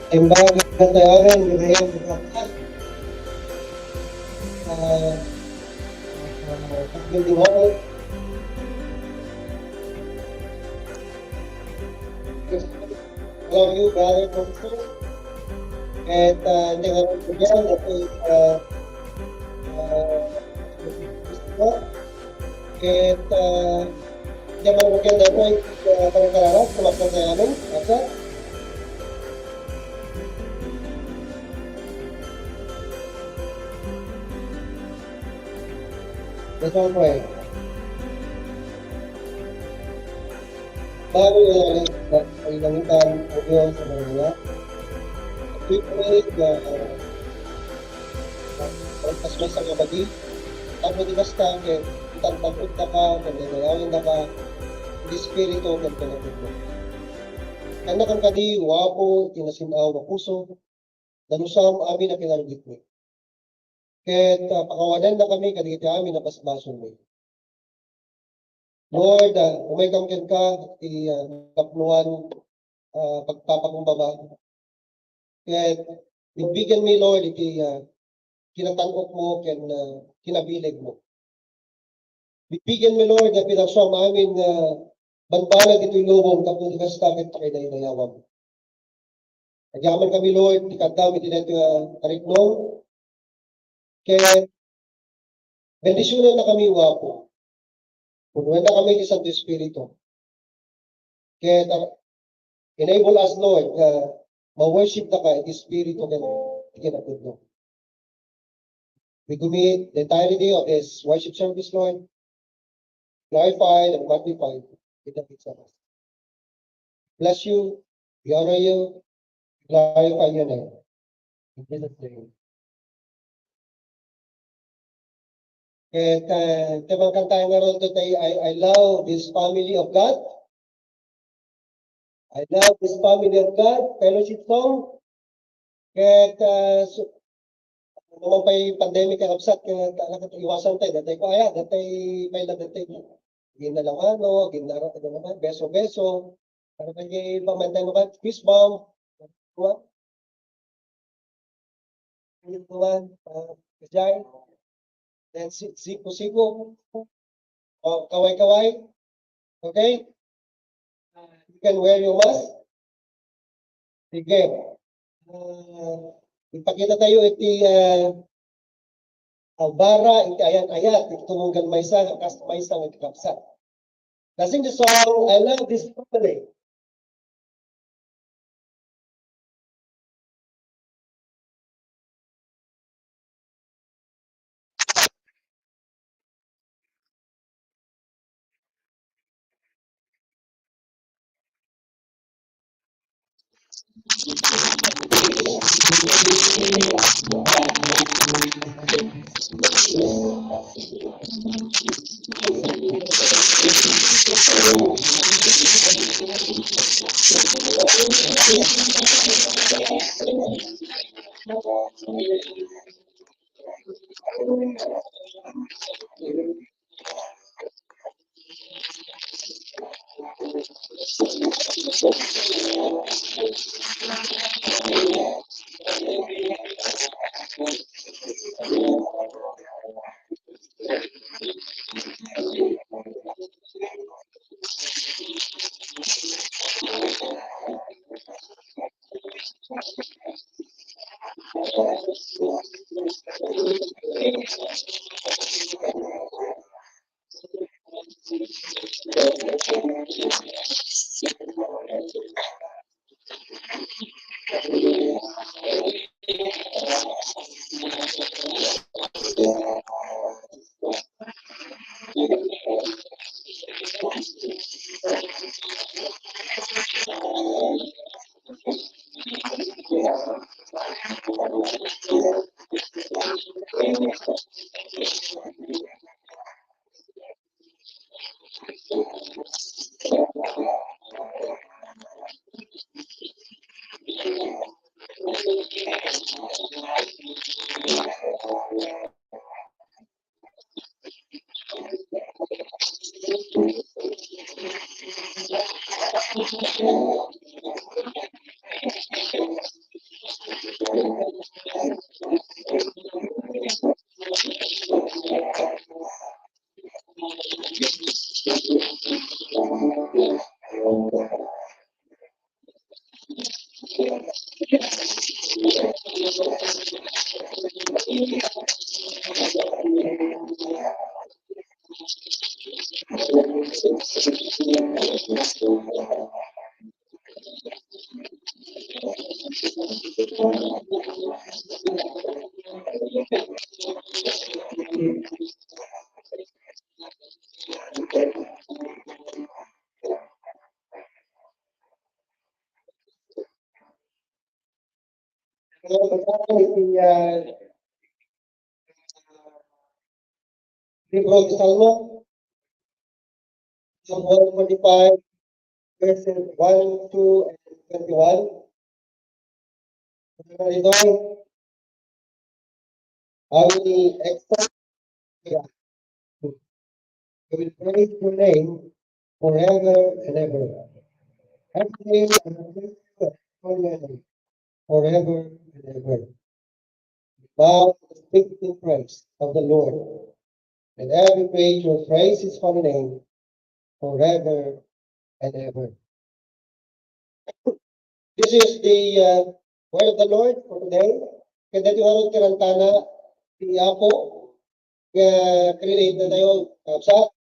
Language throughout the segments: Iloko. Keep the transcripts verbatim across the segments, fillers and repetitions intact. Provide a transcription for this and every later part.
Imbag nga tayagan, gagayan, gagayan. Ah, ah, pagdating ako. Love you, brother, from Ken, ah, iti ngarud ko diay, datoy, ah, ah, ket, ah, diay ngarud ko diay, datoy, ah, panagkararag, kumakot na yamin, asa? Let us pray. Father, we are sa kalangitan, O Dios, sa mga. We pray nga, uh, ang kasmasang abadi, tapno di basta, eh, itan pagpunta ka, pagdadayawan ka, di Espiritu, ken Panginoon. Kanakan kadi, Apo, iti nasin-aw nga puso, nanusam amin a kinarugitmi. Ket, ah, pakawanennakami kadagiti amin a basbasolmi. Lord, ah, umaykam kenka iti, ah, napnoan, ah, pagpapakumbaba. Ket bigbigenmi, Lord, iti, ah, kinatan-okmo ken, ah, kinabilegmo. Bigbigenmi, Lord, nga pinagsuam amin nga banbanag iti lubong tapno di kasta ket pakaidaydayawam. Agyamankami, Lord, ti kaddam iti daytoy nga tariknom. Ket bendisionannakami, Apo. Punonannakami ti Santo Espiritu. Ket, ah, enable us, Lord, nga ma-worship-taka iti Espiritu ken iti kinapudno. We commit the entirety of this worship service, Lord. Glorify and magnify in the midst of us. Bless you. We honor you. Glorify your name. In Jesus' name. Ket, ah, ti mangkanta ngarud today, I, I love this family of God. I love this family of God, fellowship song. Ket, ah, so, ano man pay pandemic, kakabsat, ket talaga iwasan tayo. Datay ko aya, datay pay la datay. Ginalawano, ginara, ano naman, beso-beso. Ano pa yung pamantay mo ka? Fist bump. Diba? Ano naman? Ah, Jai. Then, si-, siko-siko. O, kaway-kaway. Okay? Ah, you can wear your mask. Sige. Ah, ipakita tayo iti, ah, ah, bara, iti ayat-ayat, iti tumunggal maysa, kas maysa nga iti kabsat. Sing the song, I love this family. Iti, ah, libro ti Salmo, Psalm one forty-five, verses one, two, and twenty-one. Ito, I will exalt you. I will praise your name forever and ever. Every day I will praise your name forever and ever. Bow and speak in praise of the Lord, and every creature praise his holy name forever and ever. This is the, uh, word of the Lord for today. Ket daytoy ngarud ti rantana ti Apo nga relate na tayo, kapsa,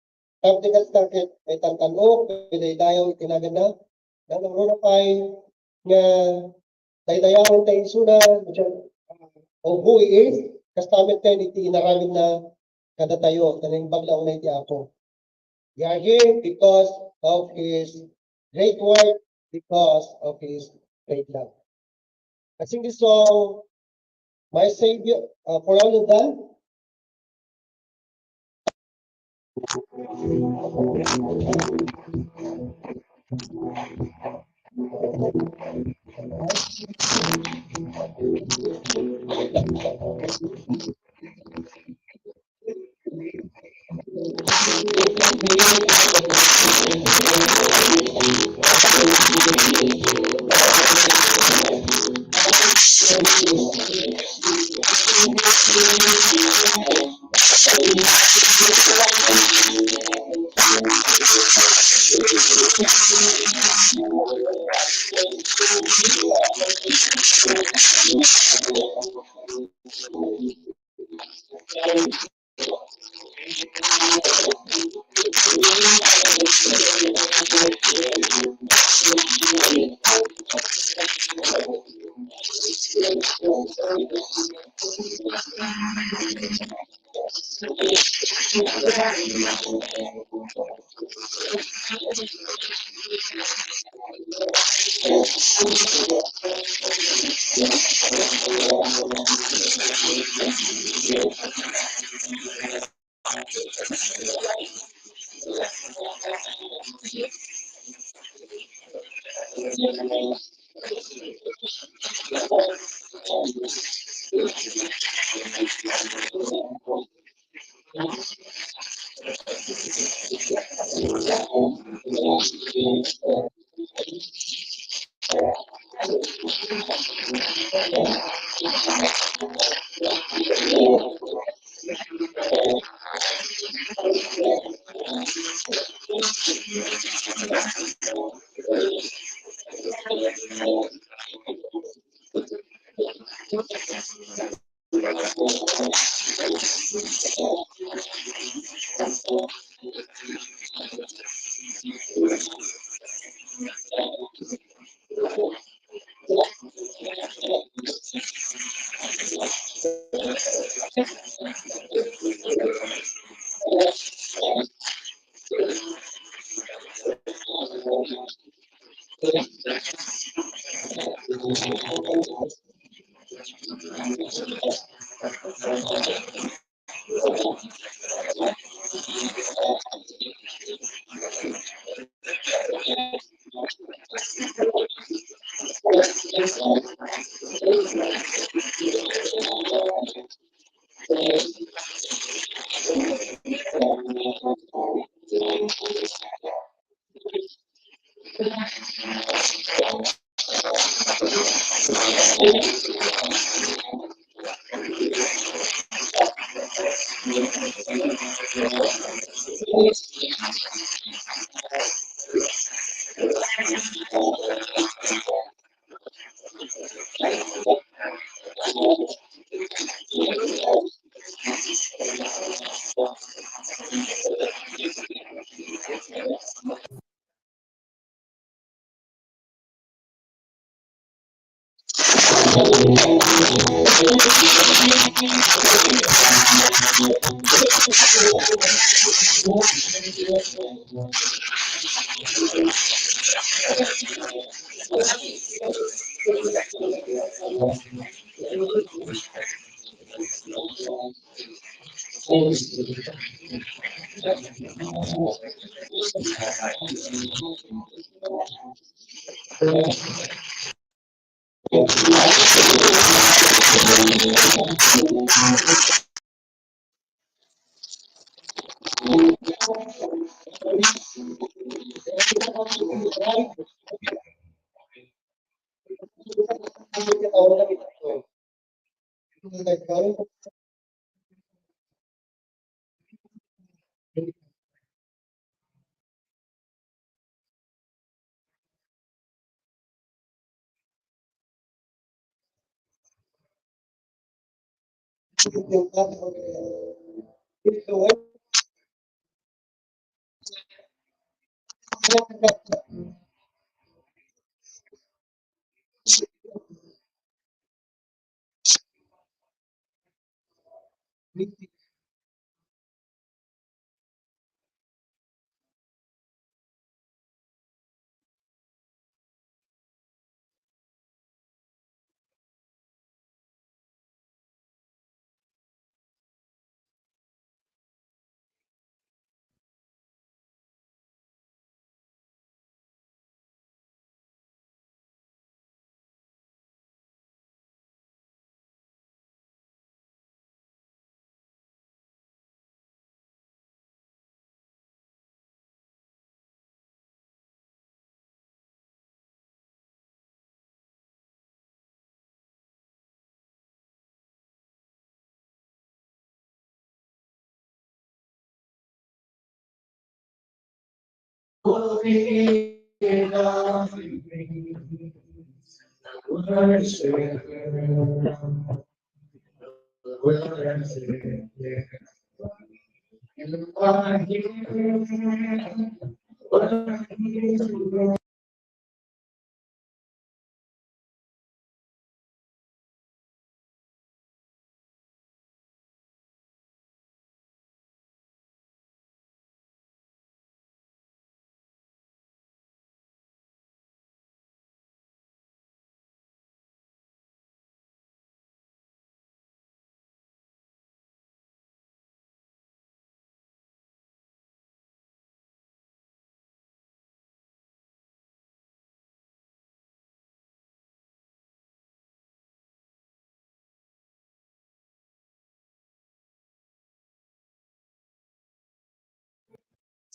tapno kasta ket maitantan-ok, ket daydayaw iti naganna. Nangruna pay nga daydayawen ta isuna, uh, of who he is, kasta met ken iti inaramidna kadatayo, ta naimbag la unay ti Apo. We are here because of his great work, because of his great love. I sing this song, My Savior, uh, for all of them.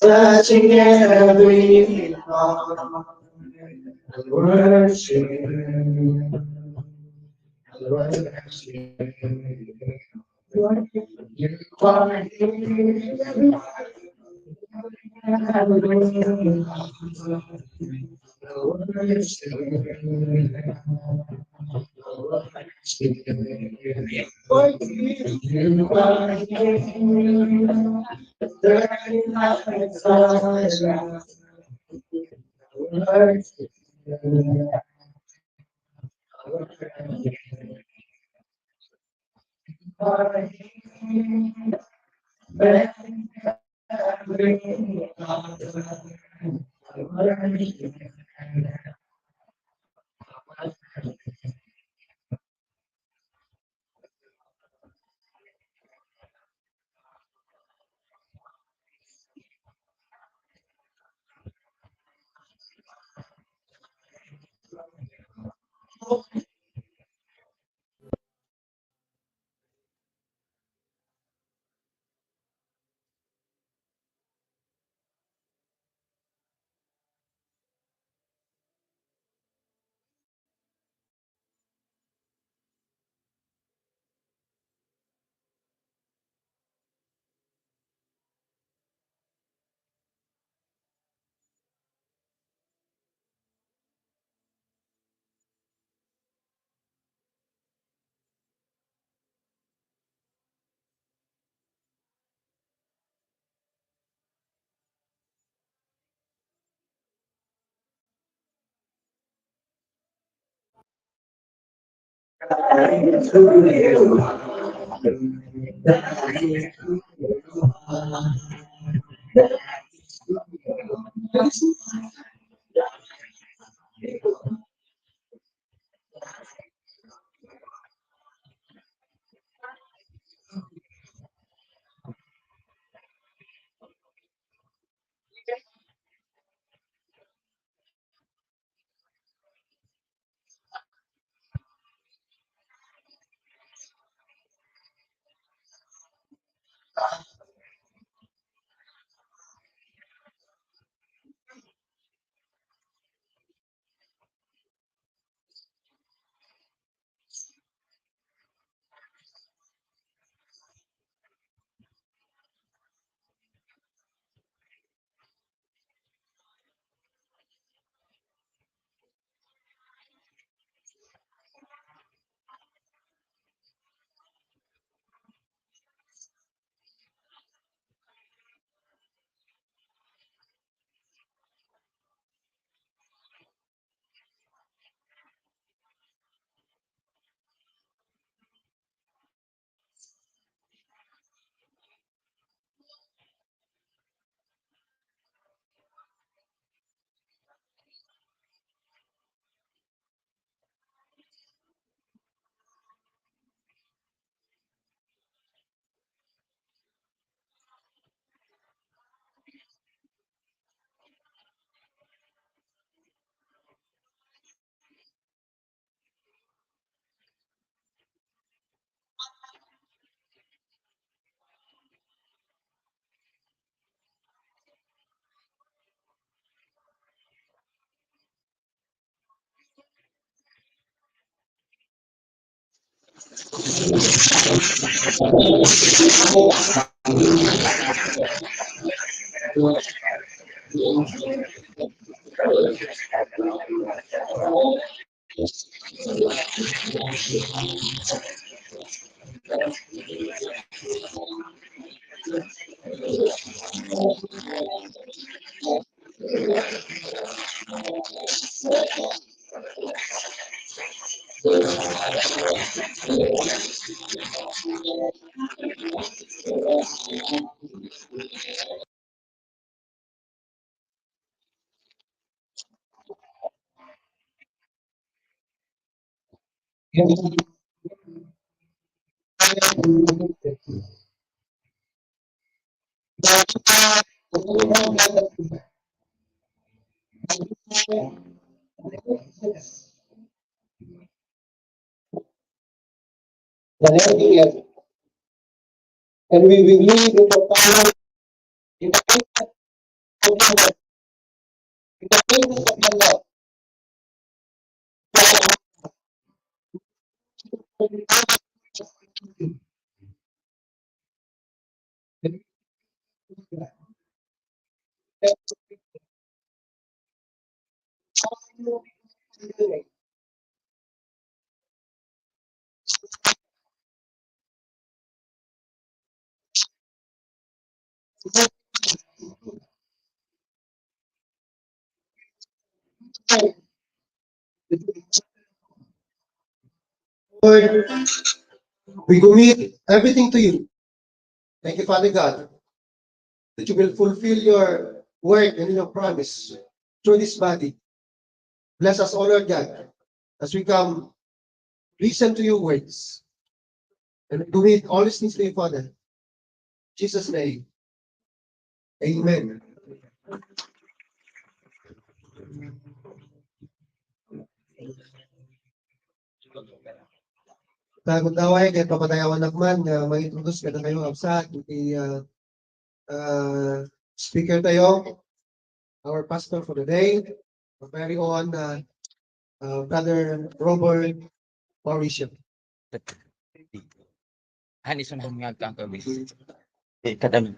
Touching every heart. I worship. I worship. You are here. I worship. The lady, and we will leave with the power in the In the presence of the Lord. Lord, we commit everything to you. Thank you, Father God, that you will fulfill your word and your promise through this body. Bless us, O Lord God, as we come listen to your words and commit all these things to you, Father. Jesus' name. Amen. Tago daway, ket papadayawanak man nga mangintroduce kadakayo, absa, iti, ah, ah, speaker tayo, our pastor for the day, our very own, ah, ah, Brother Robert Mauricio. Ani, sunod nga agkakabis. Eh, kadam-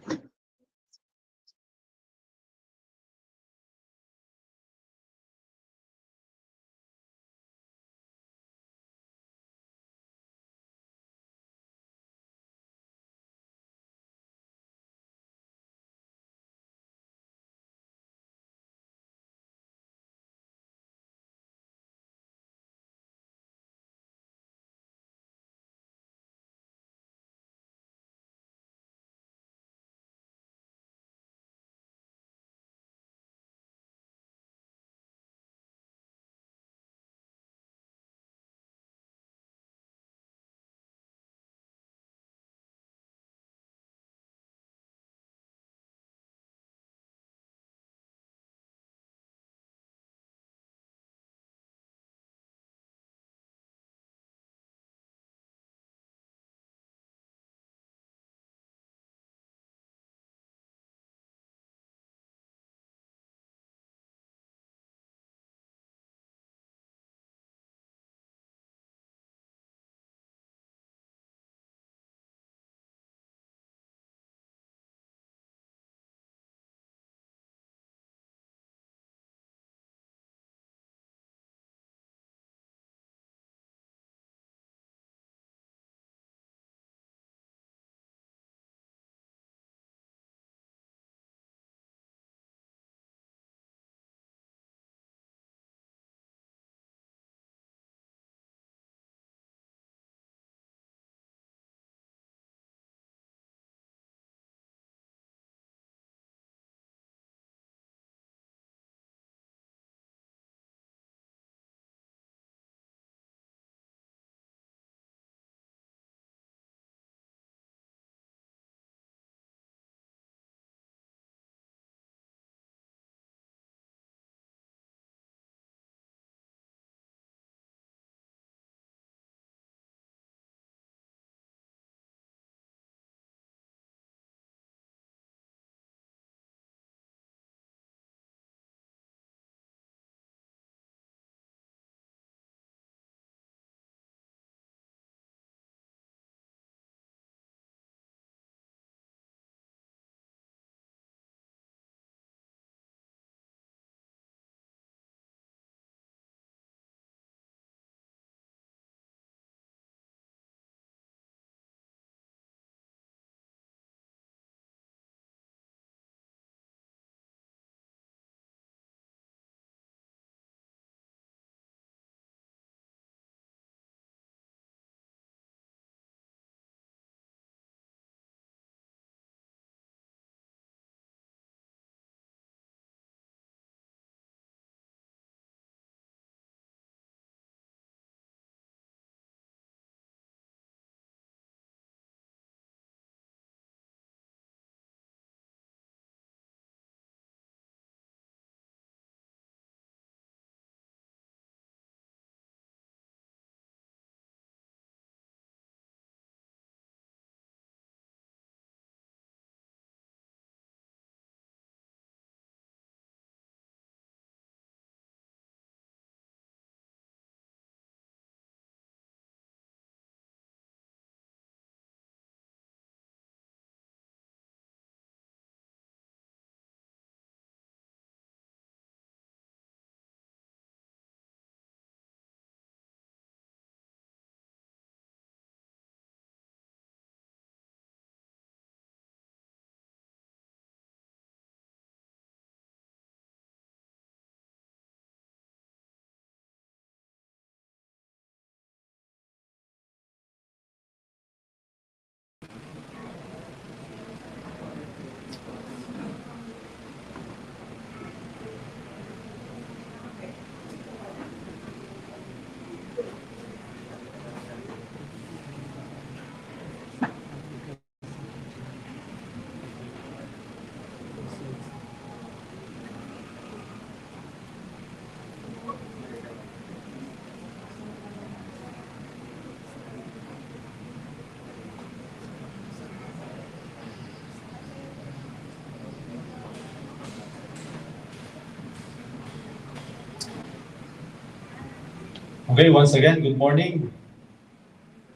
Okay, once again, good morning.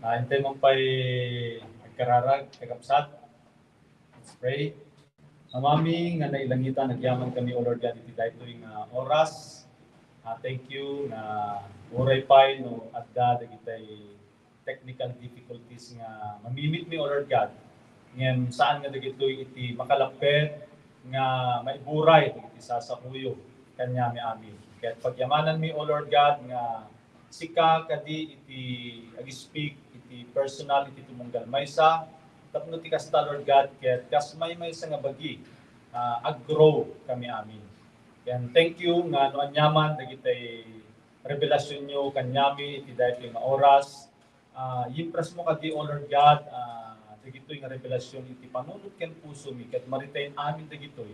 Ah, intay man pay agkararag, kakabsat. Let's pray. Amami nga nailangitan, agyaman kami, O Lord God, iti daytoy nga oras. Ah, thank you nga uray pay no adda dagitay technical difficulties nga mamimit mi, O Lord God. Ngem saan nga dagitoy iti makalappet nga maiburay dagiti sasaoyo kaniami amin. Ket pagyamananmi, O Lord God, nga sika kadi iti ag-speak iti personal iti tumunggal maysa, tapno ti kasta, Lord God, ket kas maymaysa nga bagi, ah, ag-grow kami amin. Ken thank you nga no aniaman dagitay revelasionyo kaniami iti daytoy nga oras. Ah, impresmo kadi, O Lord God, ah, dagitoy nga revelasion iti panunot ken pusomi, ket maritayen amin dagitoy.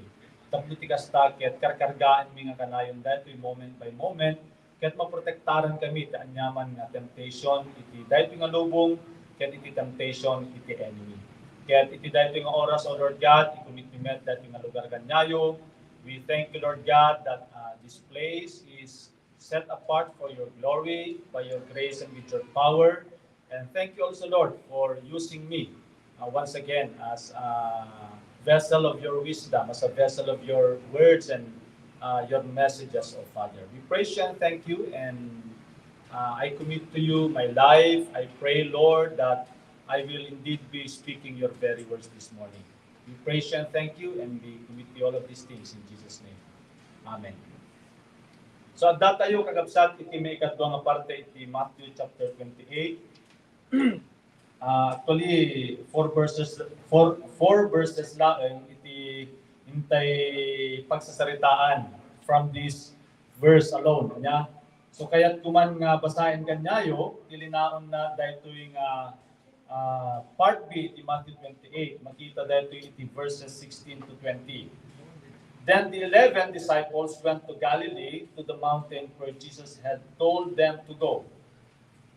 Tapno ti kasta, ket karkargaanmi nga kanayon daytoy moment by moment, ket maprotektaran kami iti aniaman nga temptation iti daytoy nga lubong, ket iti temptation iti enemy. Ket iti daytoy nga oras, O Lord God, i-commit mi met daytoy nga lugar kaniayo. We thank you, Lord God, that, ah, this place is set apart for your glory by your grace and with your power. And thank you also, Lord, for using me, uh, once again as a vessel of your wisdom, as a vessel of your words and, uh, your messages, oh Father. We praise you and thank you, and, uh, I commit to you my life. I pray, Lord, that I will indeed be speaking your very words this morning. We praise you and thank you, and we commit to you all of these things in Jesus' name. Amen. So, adda tayo, kakabsat, iti maikadua nga parte iti Matthew chapter twenty-eight. Ah, actually, four verses, four, four verses laeng iti intay pagsasaritaan from this verse alone. Ania? So, kayat ko man nga basaen kaniayo, ti linaonna daytoy nga, ah, part B iti Matthew twenty-eight. Makita daytoy iti verses sixteen to twenty. Then the eleven disciples went to Galilee, to the mountain where Jesus had told them to go.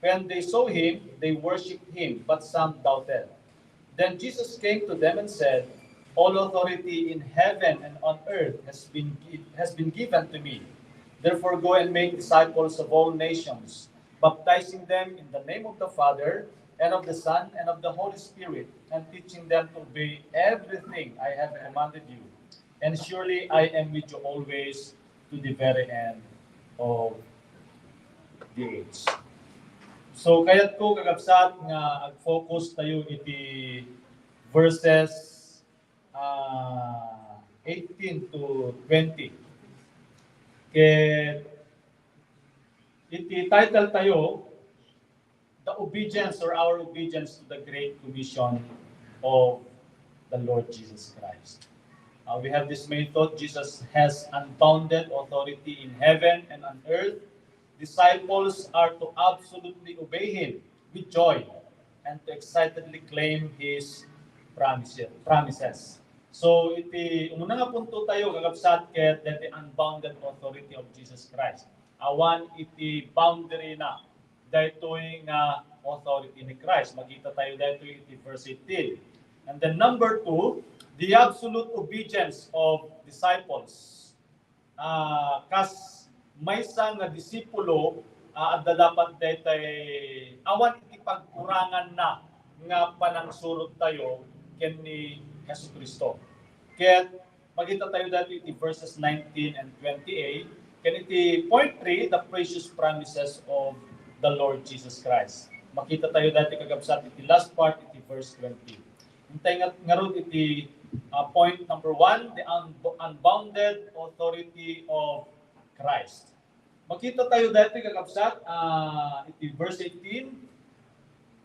When they saw him, they worshipped him, but some doubted. Then Jesus came to them and said, "All authority in heaven and on earth has been, gi- has been given to me. Therefore, go and make disciples of all nations, baptizing them in the name of the Father, and of the Son, and of the Holy Spirit, and teaching them to obey everything I have commanded you. And surely I am with you always to the very end of the age." So, kayat ko, kakabsat, nga ag-focus tayo iti verses, ah, eighteen to twenty. Ket iti title tayo, the obedience or our obedience to the Great Commission of the Lord Jesus Christ. Uh, we have this main thought: Jesus has unbounded authority in heaven and on earth. Disciples are to absolutely obey him with joy and to excitedly claim his promises. promises. So, iti umuna nga punto tayo, kakabsat, ket daytoy unbounded authority of Jesus Christ. Awan iti boundary na daytoy nga authority ni Christ. Makita tayo daytoy iti verse eighteen. And then number two, the absolute obedience of disciples. Ah, kas maysa nga disipulo, ah, adda dapat daytay awan iti pagkuranganna nga panangsurot tayo ken ni Jesu-Cristo. Ket makita tayo daytoy iti verses nineteen and twenty-eight. Ken iti point three, the precious promises of the Lord Jesus Christ. Makita tayo daytoy, kakabsat, iti last part, iti verse twenty. Intay nga, ngarud iti, ah, point number one, the un- unbounded authority of Christ. Makita tayo daytoy, kakabsat, ah, iti verse eighteen.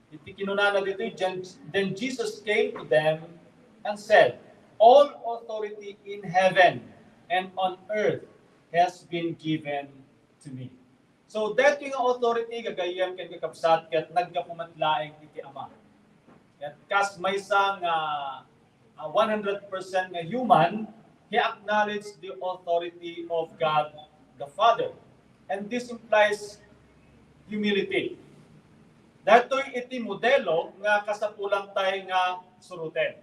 Iti kinunana ditoy, Jen- "Then Jesus came to them and said, 'All authority in heaven and on earth has been given to me.'" So, daytoy nga authority, gagayyem ken kakabsat, ket naggapu met laeng iti Ama. Ket kas maysa nga, ah, one hundred percent nga human, he acknowledged the authority of God the Father. And this implies humility. Daytoy iti modelo nga kasapulan tay nga suroten.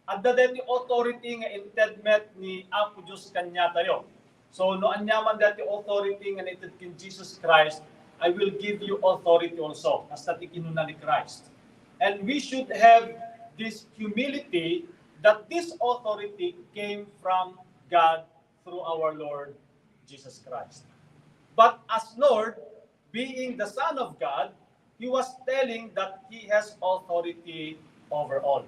Adda daytoy authority nga inted met ni Apo Dios kaniatayo. So, no aniaman daytoy authority nga naited ken Jesus Christ, I will give you authority also. Kasta ti kinuna ni Christ. And we should have this humility that this authority came from God through our Lord Jesus Christ. But as Lord, being the Son of God, he was telling that he has authority over all,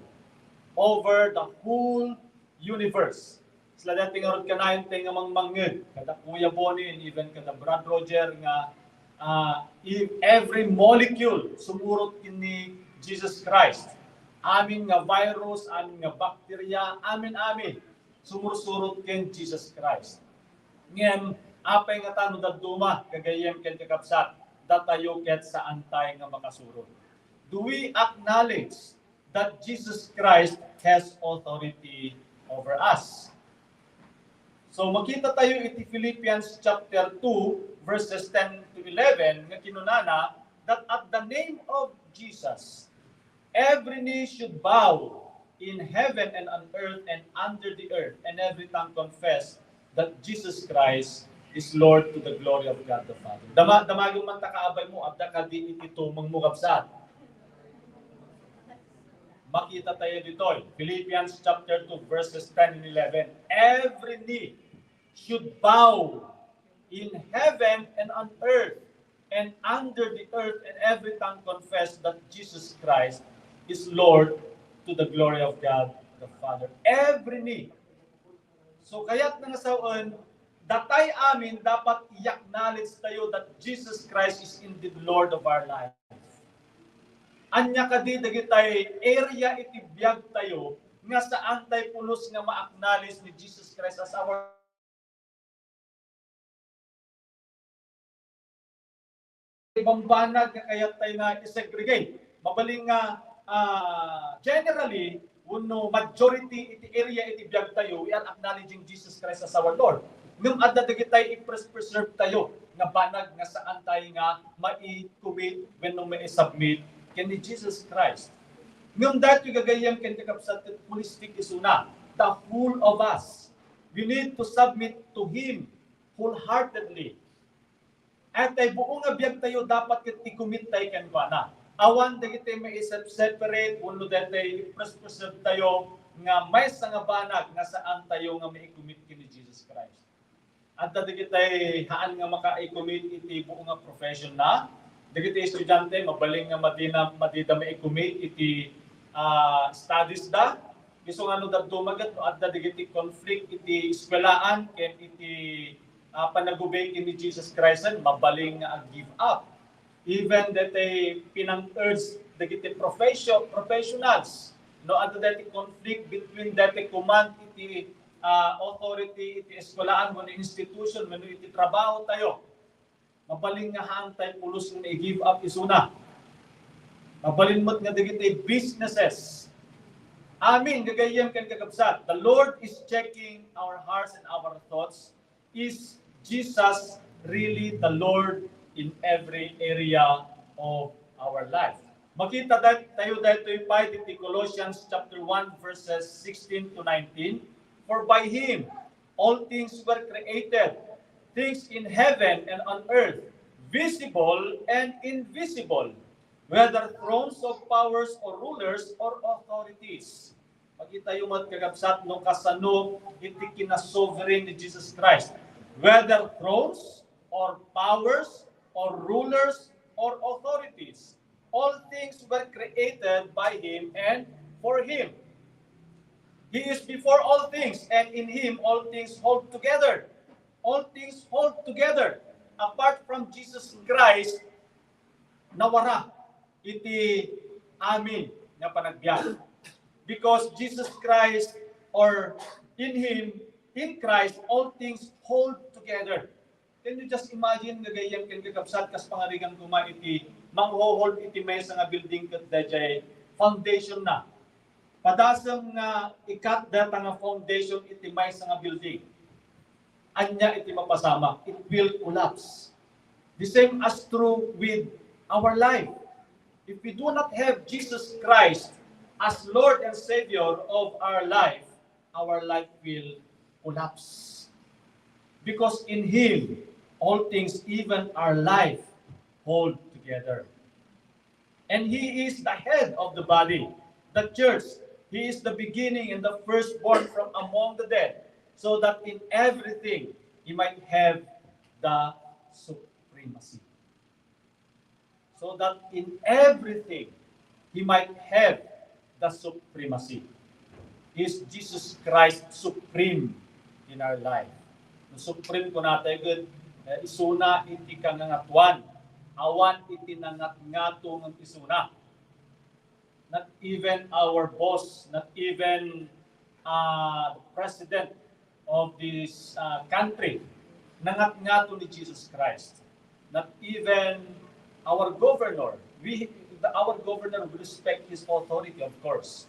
over the whole universe. Sila dati nga rod kanayon tayo nga mangmangngeg, kada Kuya Bonnie and even kada Brad Roger nga, ah, if every molecule sumurot ken ni Jesus Christ. Amin nga virus, amin nga bacteria, amin-amin sumursurot ken Jesus Christ. Ngem, apay ngata no dadduma, gagayyem ken kakabsat, datayo ket saantay nga makasurot? Do we acknowledge that Jesus Christ has authority over us? So, makita tayo iti Philippians chapter two, verses ten to eleven, nga kinunana that at the name of Jesus, every knee should bow in heaven and on earth and under the earth, and every tongue confess that Jesus Christ is Lord to the glory of God the Father. Dama, damagen man ta kaabay mo, adda kadi iti tumeng mo, kabsat. Makita tayo ditoy. Philippians chapter two, verses ten and eleven. Every knee should bow in heaven and on earth and under the earth, and every tongue confess that Jesus Christ is Lord to the glory of God the Father. Every knee. So, kayat na nga sawen, datay amin dapat i-acknowledge tayo that Jesus Christ is indeed Lord of our life. Anya kadi dagitay area iti biag tayo nga saan tay pulos nga ma-acknowledge ni Jesus Christ as our bambanag nga kayat tayo nga i-segregate. Mabalin nga, ah, generally, wenno majority iti area iti biag tayo, we are acknowledging Jesus Christ as our Lord. Ngem adda dagitay i-pres-, preserve tayo nga banag nga saan tayo nga mai-commit wenno mai-submit ken ni Jesus Christ. Ngem daytoy gagayyem ken kakabsat ket holistic isuna. The whole of us, we need to submit to Him wholeheartedly. At tay buo nga biag tayo, dapat ket i-commit tayo kenkuana. Awan dagiti maisep-, separate, wenno daytoy i-pres-, preserve tayo nga maysa nga banag nga saan tayo nga mai-commit ken ni Jesus Christ. Adda dagiti haan nga maka-commit iti buo nga profession na. Dagiti estudiante, mabalin nga madina, madida mai-commit iti, ah, studies da. Isu nga no dadduma ket no adda dagiti conflict iti eskuelaan ken iti, ah, panagubay ken ni Jesus Christ, mabalin nga ag-give up. Even daytoy pinang-urge dagiti profession, professionals, no adda daytoy conflict between daytoy command iti, ah, authority iti eskuelaan wenno institution wenno iti trabaho tayo. Mabalin nga haan tay pulos nga i-give up isuna. Mabalin met nga dagiti businesses. Amin, gagayyem ken kakabsat. The Lord is checking our hearts and our thoughts. Is Jesus really the Lord in every area of our life? Makita dat-, tayo daytoy pay iti Colossians chapter one, verses sixteen to nineteen. For by Him all things were created, things in heaven and on earth, visible and invisible, whether thrones of powers or rulers or authorities. Makita tayo met, kakabsat, no kasano iti kinasovereign ni Jesus Christ. Whether thrones or powers or rulers or authorities, all things were created by Him and for Him. He is before all things, and in Him all things hold together. All things hold together. Apart from Jesus Christ, nawara iti amin nga panagbiag. Because Jesus Christ, or in Him, in Christ, all things hold together. Can you just imagine, gagayyem ken kakabsat, kas pangarigan koma iti manghohold iti maysa nga building ket daydiay foundation na. Padasem nga ikat dayta nga foundation iti maysa nga building. Ania iti mapasamak? It will collapse. The same as true with our life. If we do not have Jesus Christ as Lord and Savior of our life, our life will collapse. Because in Him, all things, even our life, hold together. And he is the head of the body, the church. He is the beginning and the firstborn from among the dead, so that in everything he might have the supremacy. So that in everything he might have the supremacy. Is Jesus Christ supreme in our life? No supreme kunatayo ket, eh, isuna iti kangangatuan. Awan iti nangatngato ngem isuna. Not even our boss, not even, uh, the president of this, uh, country, nangatngato ni Jesus Christ. Not even our governor. We, the, our governor will respect his authority, of course.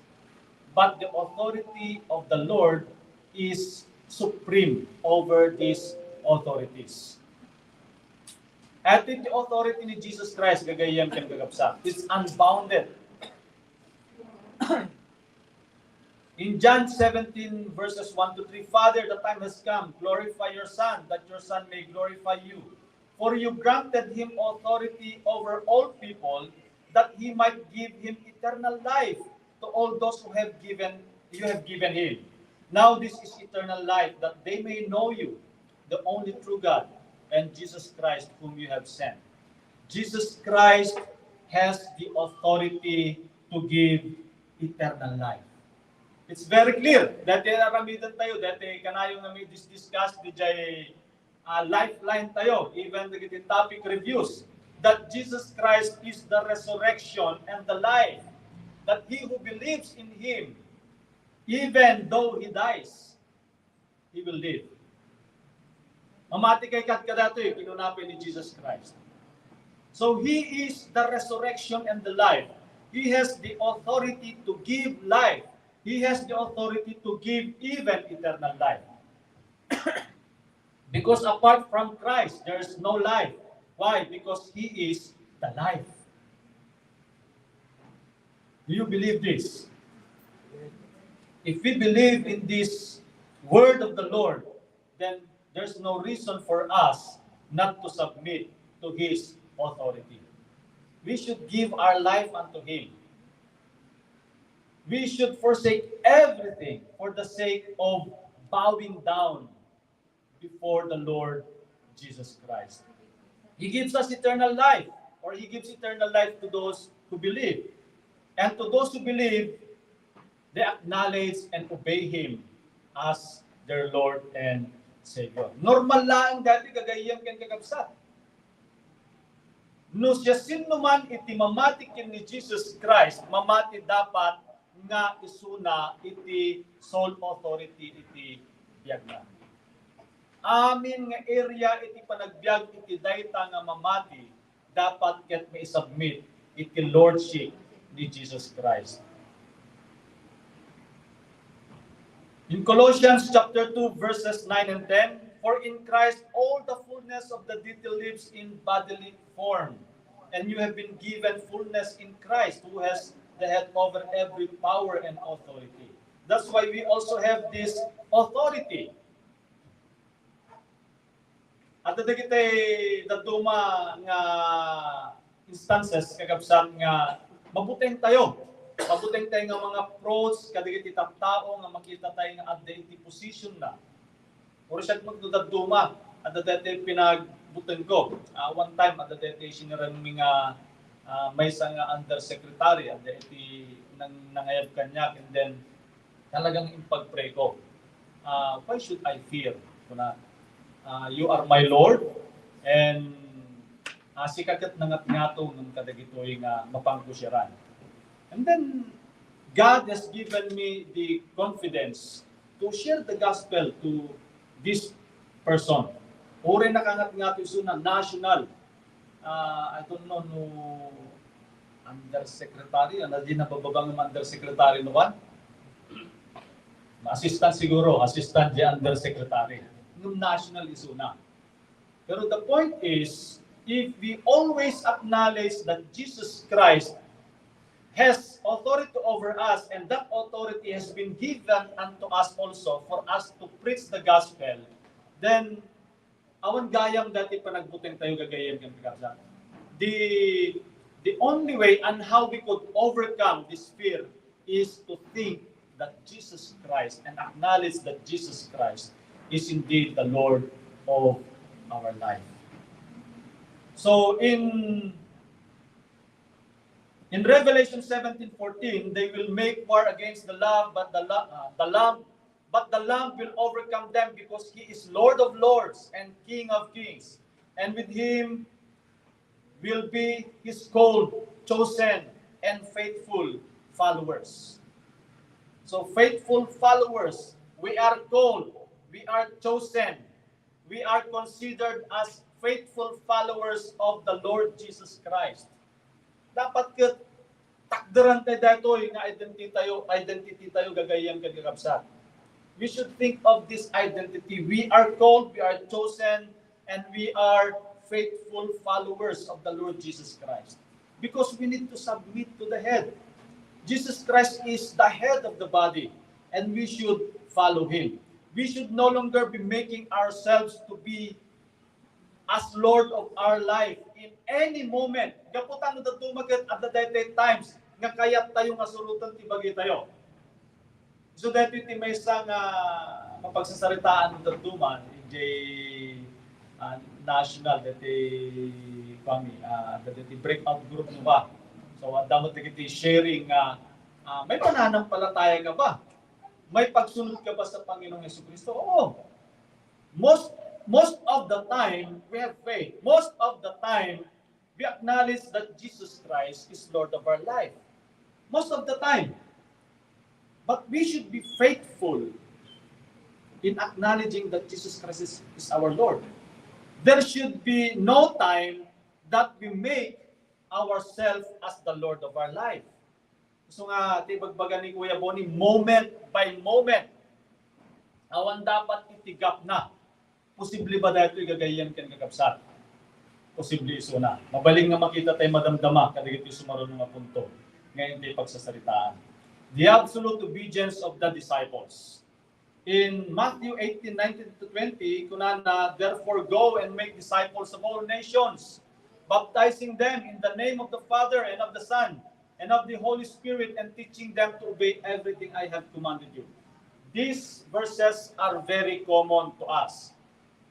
But the authority of the Lord is supreme over these authorities. At the authority ni Jesus Christ, gagayyem ken kakabsat, is unbounded. In John seventeen, verses one to three, "Father, the time has come. Glorify your Son, that your Son may glorify you. For you granted him authority over all people, that he might give him eternal life to all those who have given you have given him. Now this is eternal life, that they may know you, the only true God, and Jesus Christ whom you have sent." Jesus Christ has the authority to give eternal life. It's very clear. Dati aramiden tayo, dati kanayon nga may discuss di jay, uh, lifeline tayo, even the topic reviews, that Jesus Christ is the resurrection and the life. That he who believes in him, even though he dies, he will live. Mamati kay kadkadatoy, kinuna pay ni Jesus Christ. So he is the resurrection and the life. He has the authority to give life. He has the authority to give even eternal life. Because apart from Christ, there is no life. Why? Because he is the life. Do you believe this? If we believe in this word of the Lord, then there's no reason for us not to submit to his authority. We should give our life unto him. We should forsake everything for the sake of bowing down before the Lord Jesus Christ. He gives us eternal life, or he gives eternal life to those who believe. And to those who believe, they acknowledge and obey him as their Lord and Savior. Normal lang dati, gagayyem ken kakabsat. No siasinoman iti mamati ken ni Jesus Christ, mamati dapat nga isuna iti sole authority iti biagna. Amin nga area iti panagbiag iti dayta nga mamati, dapat ket maisubmit iti lordship ni Jesus Christ. In Colossians chapter two, verses nine and ten, "For in Christ all the fullness of the deity lives in bodily form, and you have been given fullness in Christ, who has the head over every power and authority." That's why we also have this authority. At dagiti dadduma nga instances, kakabsat, nga mabuteng tayo. Mabuteng tayo nga mga approach kadagiti tattao nga makita tayo nga adda iti position na. Or siya magdadadduma, adda daytoy pinagbuteng ko. Ah, one time, adda daytoy siniren mi nga, ah, maysa nga undersecretary, adda iti nang-, nangayab kaniak, and then talagang impagpray ko. Ah, why should I fear? Kuna, ah, you are my Lord, and, ah, sika ket nangatngato ngem kadagitoy nga mapangkusiran. And then, God has given me the confidence to share the gospel to this person. Uray nakangatngato isuna, national. Ah, I don't know no undersecretary, ano di nabababa nga undersecretary no one? Assistant siguro, assistant di undersecretary. Ngem national isuna. Pero the point is, if we always acknowledge that Jesus Christ has authority over us, and that authority has been given unto us also for us to preach the gospel, then awan gayam dati panagbuteng tayo, gagayyem ken kakabsat. the the only way and how we could overcome this fear is to think that Jesus Christ and acknowledge that Jesus Christ is indeed the Lord of our life. So in in Revelation seventeen fourteen, they will make war against the Lamb, but the, uh, the Lamb, but the Lamb will overcome them because he is Lord of lords and King of kings, and with him will be his called, chosen, and faithful followers. So faithful followers, we are called, we are chosen, we are considered as faithful followers of the Lord Jesus Christ. Dapat ket takderan tayo daytoy nga identity tayo, identity tayo gagayyem ken kakabsat. We should think of this identity. We are called, we are chosen, and we are faithful followers of the Lord Jesus Christ. Because we need to submit to the head. Jesus Christ is the head of the body, and we should follow him. We should no longer be making ourselves to be as Lord of our life in any moment. Gapu ta no dadduma ket adda daytoy times nga kayat tayo nga suroten ti bagi tayo. So daytoy ti maysa nga mapagsasaritaan no dadduma, idiay, ah, national, daytoy kami, ah, daytoy breakout group no ba. So adda met dagiti sharing nga, ah, may pananampalataya ka ba? May pagsunod ka ba sa Panginoong Jesucristo? Oo. Most most of the time we have faith. Most of the time we acknowledge that Jesus Christ is Lord of our life. Most of the time. But we should be faithful in acknowledging that Jesus Christ is, is our Lord. There should be no time that we make ourselves as the Lord of our life. So nga, ti bagbaga ni Kuya Bonnie, moment by moment. Awan dapat iti gapna. Posible ba daytoy gagayyem ken kakabsat? Posible isuna. Mabalin nga makita tay madamdama kadagiti sumaruno nga punto nga inti pagsasaritaan. The absolute obedience of the disciples. In Matthew eighteen nineteen to twenty, kunana, "Therefore go and make disciples of all nations, baptizing them in the name of the Father and of the Son and of the Holy Spirit, and teaching them to obey everything I have commanded you." These verses are very common to us.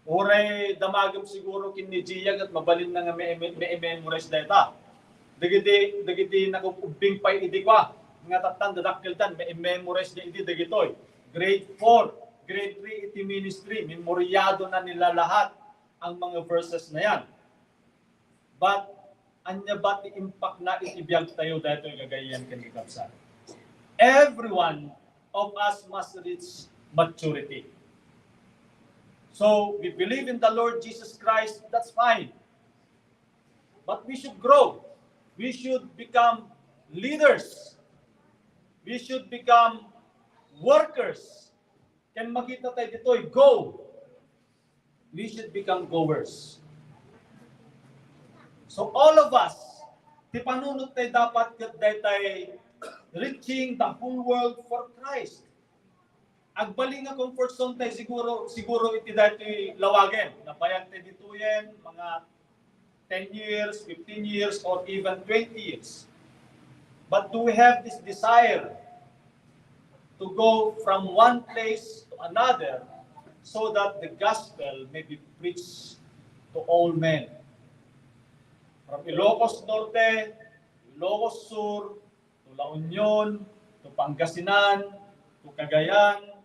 Uray damagem siguro ken ni Gia ket mabalin na nga me-, me-, me-memorize dayta. Dagiti, dagiti nakub-, ubbing pay idi kua, nga tattan dadakkeldan, me-memorize da idi dagitoy. Grade four, grade three iti ministry, memoriado na nila lahat ang mga verses na yan. But ania ba ti impact na iti biag tayo daytoy gagayyem ken kakabsat? Everyone of us must reach maturity. So we believe in the Lord Jesus Christ, that's fine. But we should grow. We should become leaders. We should become workers. Ken makita tayo ditoy, go. We should become goers. So all of us, ti panunot tayo dapat ket daytay reaching the whole world for Christ. Agbalin nga comfort zone tayo siguro, siguro iti daytoy lawagen. Nabayag tayo ditoyen, mga ten years, fifteen years, or even twenty years. But do we have this desire to go from one place to another so that the gospel may be preached to all men? From Ilocos Norte, Ilocos Sur, to La Union, to Pangasinan, to Cagayan,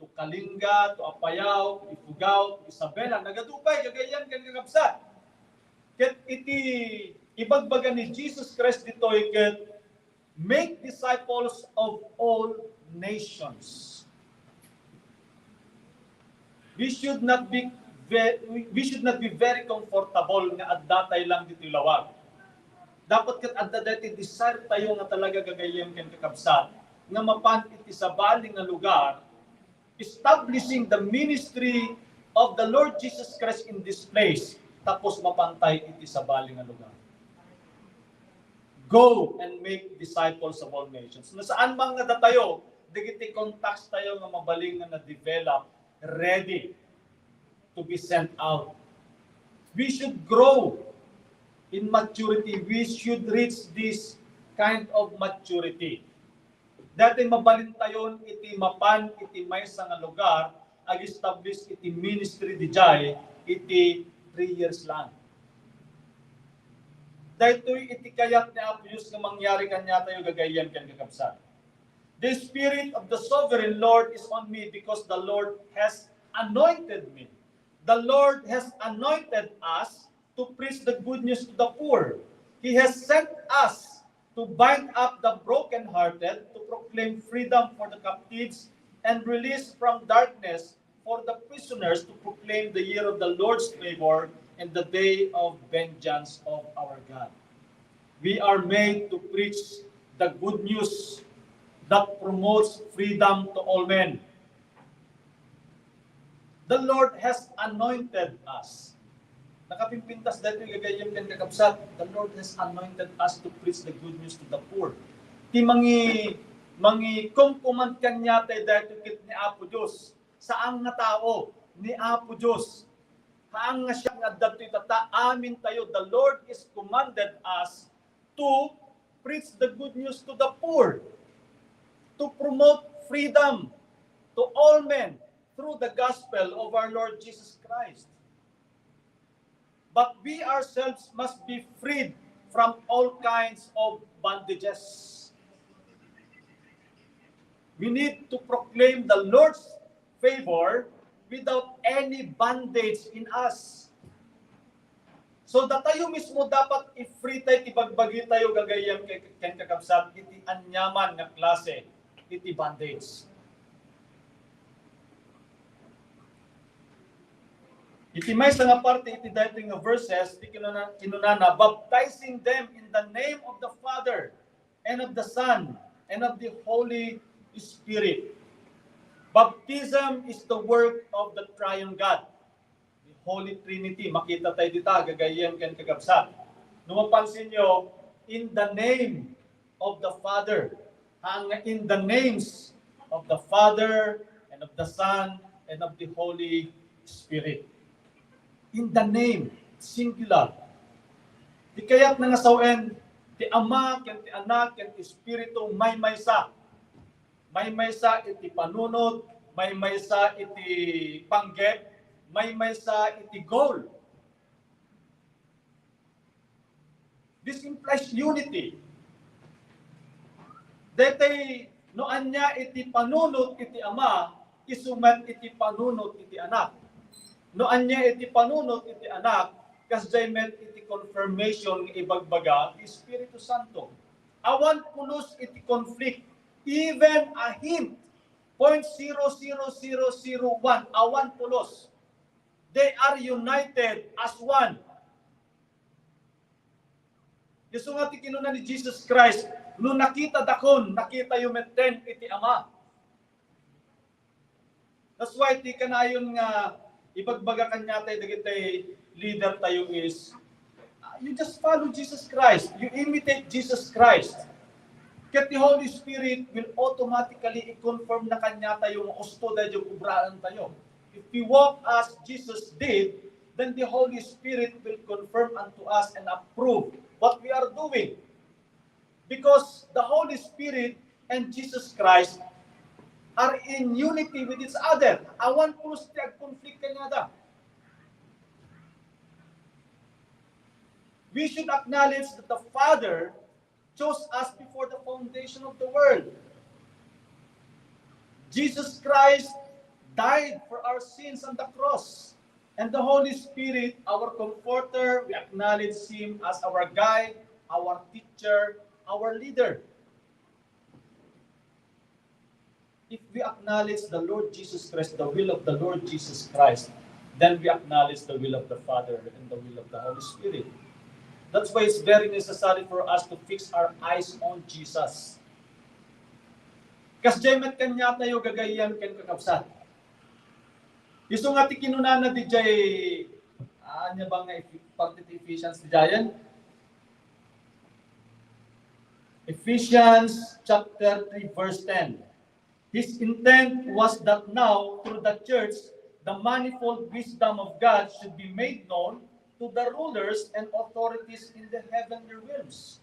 to Kalinga, to Apayao, to Ifugao, to Isabela, nagadupay, gagayyem ken kakabsat. Ket iti ibagbaga ni Jesus Christ ditoy ket, "Make disciples of all nations." We should not be ve-, we should not be very comfortable nga adda tay lang ditoy lawag. Dapat ket adda daytoy desire tayo nga talaga gagayyem ken kakabsat nga mapan iti sabali nga lugar, establishing the ministry of the Lord Jesus Christ in this place, tapos mapan tay iti sabali nga lugar. Go and make disciples of all nations. No saan man nga datayo, dagiti contacts tayo nga mabalin nga na-develop, ready to be sent out. We should grow. In maturity, we should reach this kind of maturity. Daytoy mabalintayon iti mapan iti maysa nga lugar, ag-establish iti ministry dijay iti three years lang. Daytoy iti kayat ni Apo Dios nga mangyari kaniatayo, gagayyem ken kakabsat. The Spirit of the Sovereign Lord is on me because the Lord has anointed me. The Lord has anointed us to preach the good news to the poor. He has sent us to bind up the brokenhearted, to proclaim freedom for the captives, and release from darkness for the prisoners, to proclaim the year of the Lord's favor and the day of vengeance of our God. We are made to preach the good news that promotes freedom to all men. The Lord has anointed us. Nakapimpintas daytoy, gagayyem ken kakabsat. The Lord has anointed us to preach the good news to the poor. Ti mangi-, mangikumkumand kaniatayo daytoy ket ni Apo Dios. Saan nga tao, ni Apo Dios. Haan nga siak nga adda ditoy, ta amin tayo. The Lord is commanded us to preach the good news to the poor, to promote freedom to all men through the gospel of our Lord Jesus Christ. But we ourselves must be freed from all kinds of bondages. We need to proclaim the Lord's favor without any bondage in us. So, datayo mismo dapat i-free tayo, ti bagbagi tayo, gagayyem ken, ken kakabsat, iti aniaman nga klase iti bondage. Iti maysa nga parte iti daytoy nga verses, ti kinuna-, kinunana, "Baptizing them in the name of the Father, and of the Son, and of the Holy Spirit." Baptism is the work of the Triune God. The Holy Trinity, makita tayo dita, gagayyem ken kakabsat. No mapansin nyo, "In the name of the Father." Ang "in the names of the Father, and of the Son, and of the Holy Spirit." In the name, singular. Ti kayat na nga sawen, ti Ama, ken ti Anak, ken ti Espiritu, maymaysa. Maymaysa iti panunot, maymaysa iti panggep, maymaysa iti goal. This implies unity. Daytoy, no ania iti panunot iti Ama, isu met iti panunot iti Anak. No ania iti panunot iti Anak, kasdiay met iti confirmation nga ibagbaga ti Espiritu Santo. Awan pulos iti conflict, even a hint, point zero zero zero zero one, awan pulos. They are united as one. Isu nga ti kinuna ni Jesus Christ, "No nakitadakon, nakitayo metten iti Ama." That's why ti kanayon nga ibagbaga kaniatayo dagiti leader tayo is, uh, you just follow Jesus Christ. You imitate Jesus Christ. Ket the Holy Spirit will automatically i-confirm na kaniatayo nga usto daydi obraen tayo. If we walk as Jesus did, then the Holy Spirit will confirm unto us and approve what we are doing. Because the Holy Spirit and Jesus Christ are in unity with each other. Awan pulos ti agkonflikt kaniada. We should acknowledge that the Father chose us before the foundation of the world. Jesus Christ died for our sins on the cross. And the Holy Spirit, our comforter, we acknowledge him as our guide, our teacher, our leader. If we acknowledge the Lord Jesus Christ, the will of the Lord Jesus Christ, then we acknowledge the will of the Father and the will of the Holy Spirit. That's why it's very necessary for us to fix our eyes on Jesus. Kasdiay met kaniatayo, gagayyem ken kakabsat. Isu nga ti kinunana didiay, ah, ania ba nga Eph-, parte ti Ephesians didiayen? Ephesians chapter three, verse ten. His intent was that now, through the church, the manifold wisdom of God should be made known, to the rulers and authorities in the heavenly realms.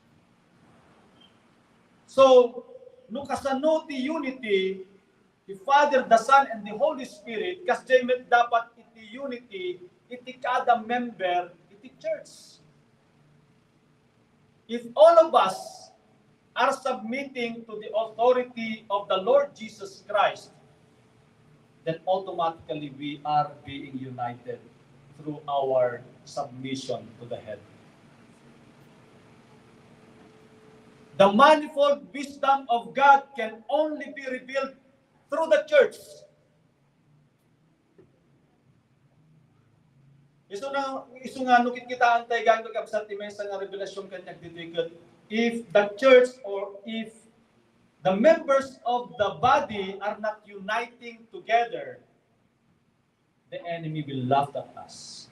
So, no kasano ti unity, the Father, the Son, and the Holy Spirit, kasdiay met dapat iti unity iti kada member iti church. If all of us are submitting to the authority of the Lord Jesus Christ, then automatically we are being united through our submission to the head. The manifold wisdom of God can only be revealed through the church. Isu na, isu nga no kitkitaan tayo, gayam kakabsat, ti maysa nga revelasyon kaniak ditoy ket, if the church or if the members of the body are not uniting together, the enemy will laugh at us.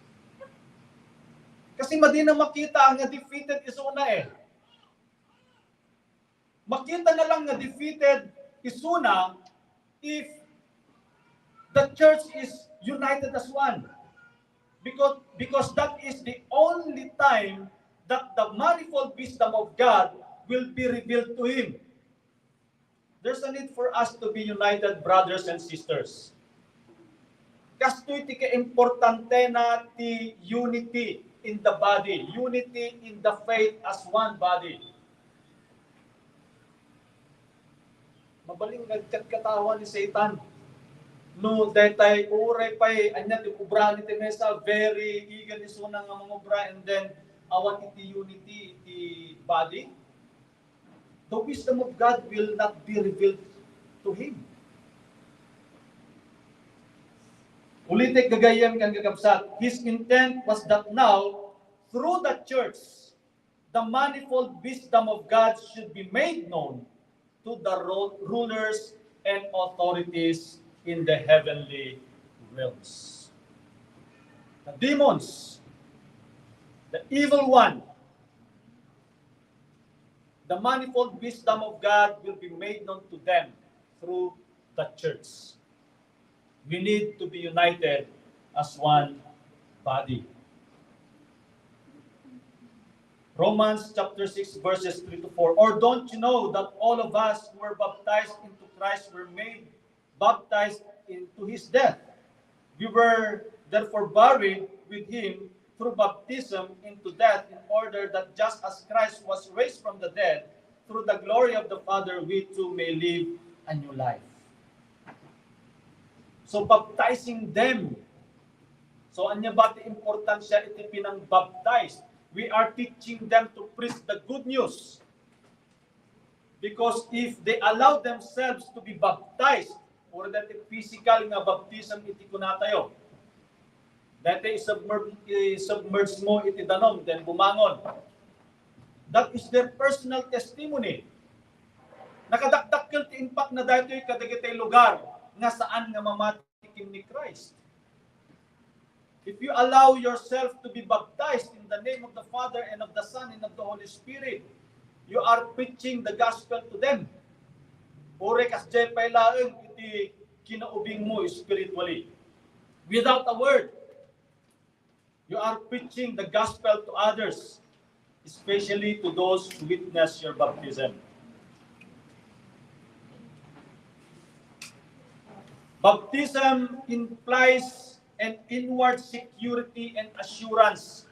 Kasi madi na makita nga defeated isuna eh. Makita na lang nga defeated isuna if the church is united as one. Because, because that is the only time that the manifold wisdom of God will be revealed to him. There's a need for us to be united, brothers and sisters. Kastoy ti kaimportantena ti unity in the body, unity in the faith as one body. Mabalin nga agkatkatawan ni Satan. No, daytay uray pay, ania ti obra ni ti maysa, very eager isuna nga mangobra, and then awan iti unity iti body. The wisdom of God will not be revealed to him. Ulitek gagayyem ken kakabsat, his intent was that now, through the church, the manifold wisdom of God should be made known to the ru-, rulers and authorities in the heavenly realms. The demons, the evil one, the manifold wisdom of God will be made known to them through the church. We need to be united as one body. Romans chapter six, verses three to four. Or don't you know that all of us who were baptized into Christ were made baptized into his death? We were therefore buried with him through baptism into death, in order that just as Christ was raised from the dead through the glory of the Father, we too may live a new life. So, baptizing them. So, ania ba ti importansya iti pinangbaptize? We are teaching them to preach the good news. Because if they allow themselves to be baptized, or that physical nga baptism iti kunatayo, that isubmer-, isubmerge mo iti danum, then bumangon. That is their personal testimony. Nakadakdakkel ti impact na daytoy kadagiti lugar nga saan nga mamati ken ni Christ. If you allow yourself to be baptized in the name of the Father and of the Son and of the Holy Spirit, you are preaching the gospel to them. Uray kasdiay pay laeng iti kinaubing mo spiritually. Without a word, you are preaching the gospel to others, especially to those who witness your baptism. Baptism implies an inward security and assurance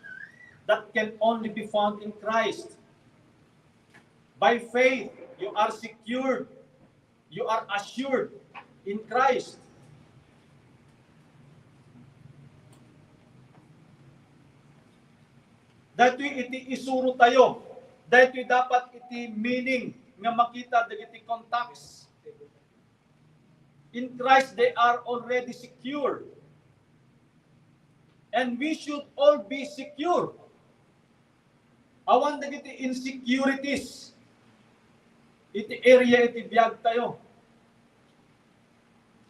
that can only be found in Christ. By faith, you are secured, you are assured in Christ. Daytoy iti isuro tayo. Daytoy dapat iti meaning nga makita dagiti contacts. In Christ, they are already secure. And we should all be secure. Awan dagiti insecurities iti area iti biag tayo.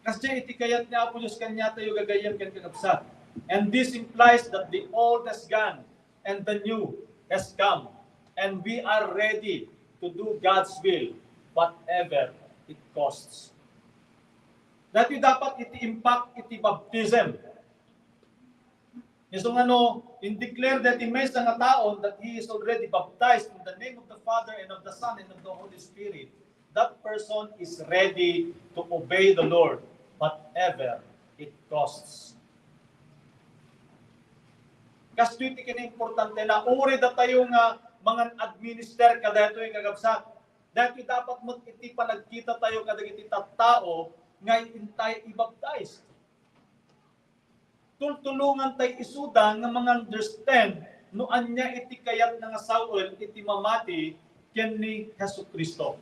Kasi iti kayat ni Apo Dios kaniatayo gagayyem ken kakabsat. And this implies that the old has gone and the new has come. And we are ready to do God's will, whatever it costs. Daytoy dapat iti impact iti baptism. Isu nga no, in-declare daytoy maysa nga tao that he is already baptized in the name of the Father and of the Son and of the Holy Spirit, that person is ready to obey the Lord, whatever it costs. Kastoy ti kinaimportantena, uray datayo nga mangan-administer kadaytoy, kakabsat. Daytoy dapat met iti panagkitatayo kadagiti tattao nga intay ibaptize. Tultulongan tay isuda nga mangan-understand no ania iti kayatna nga sao-en iti mamati ken ni Jesu-Cristo.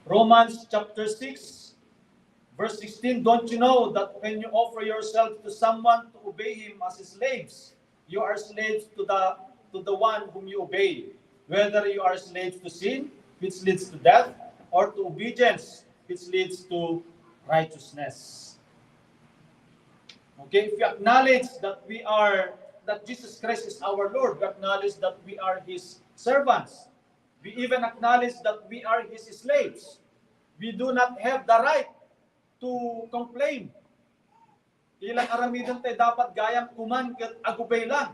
Romans chapter six, verse sixteen, "Don't you know that when you offer yourself to someone to obey him as his slaves, you are slaves to the, to the one whom you obey, whether you are slaves to sin, which leads to death, or to obedience, which leads to righteousness." Okay, if we acknowledge that we are, that Jesus Christ is our Lord, we acknowledge that we are His servants. We even acknowledge that we are His slaves. We do not have the right to complain. Ilan aramiden tay dapat gayam kuman ket agubay lang.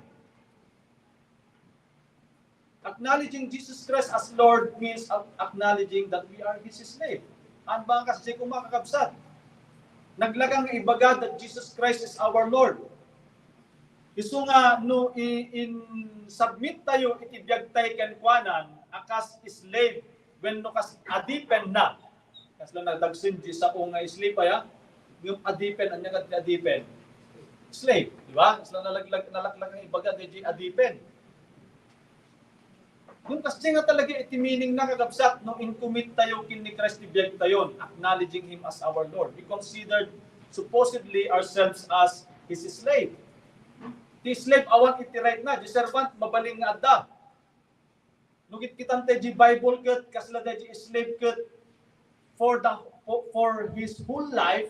Acknowledging Jesus Christ as Lord means ac-, acknowledging that we are His slave. An ba kas di ko makakabsat? Naglakang ibaga that Jesus Christ is our Lord. Isu nga no i-, in-submit tayo iti biag tay kenkuanan, a kas slave, wenno kas adipen na. Kasla nagdagsen di sao nga slave aya. Ngem adipen, ania ket ti adipen? Slave, di ba? Kasla nalaglag, nalaglag nga ibaga di adipen. Ngem kasdi nga talaga iti meaning na, kakabsat, no in-commit tayo ken ni Christ ti biag tayon, acknowledging Him as our Lord. We considered supposedly ourselves as His slave. Ti slave, awan iti right na. Di servant, mabalin nga adda. No kitkitanta di Bible ket kasla daydi slave ket for the, for, for his whole life,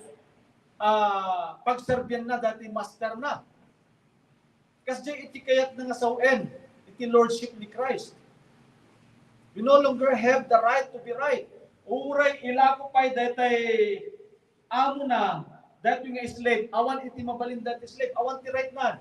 ah, pagserbianna daydi master na. Kasdi iti kayatna nga sao-en iti lordship ni Christ. We no longer have the right to be right. Uray ilako pay daytay amona, daytoy nga slave, awan iti mabalin daytoy slave, awan ti right na.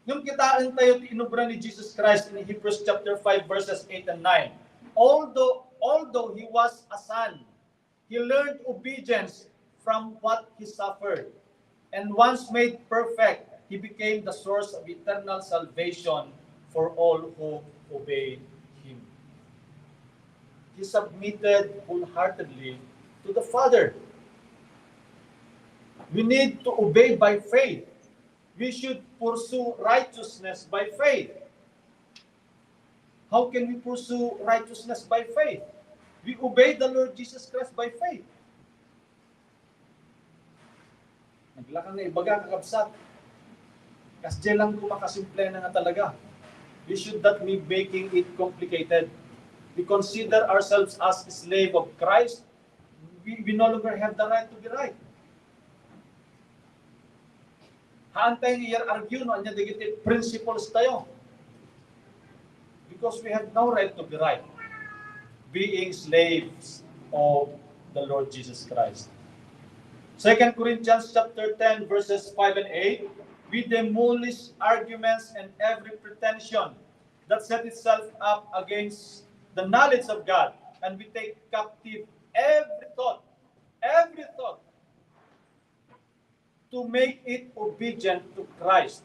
Ngem kitaentayo ti inubra ni Jesus Christ in Hebrews chapter five, verses eight and nine. Although, although he was a son, he learned obedience from what he suffered. And once made perfect, he became the source of eternal salvation for all who obey him. He submitted wholeheartedly to the Father. We need to obey by faith. We should pursue righteousness by faith. How can we pursue righteousness by faith? We obey the Lord Jesus Christ by faith. Naglaka nga ibaga, kakabsat. Kasdiay lang ko makasimple na nga talaga. We should not be making it complicated. We consider ourselves as slave of Christ. We, we no longer have the right to be right. Haan tayo nga i-argue no ania dagiti principles tayo. Because we have no right to be right, being slaves of the Lord Jesus Christ. Second Corinthians chapter ten, verses five and eight, "We demolish arguments and every pretension that set itself up against the knowledge of God, and we take captive every thought, every thought to make it obedient to Christ."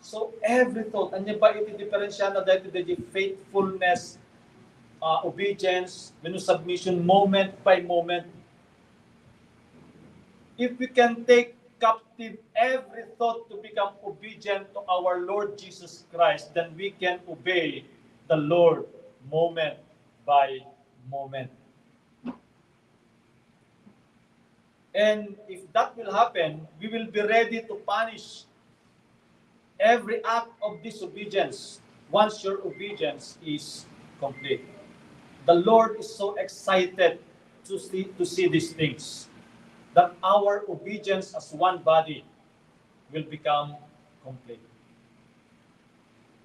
So, every thought, ania ba iti diferensiana daytoy, daytoy faithfulness, uh, obedience, wenno submission, moment by moment? If we can take captive every thought to become obedient to our Lord Jesus Christ, then we can obey the Lord moment by moment. And if that will happen, we will be ready to punish every act of disobedience once your obedience is complete. The Lord is so excited to see, to see these things, that our obedience as one body will become complete.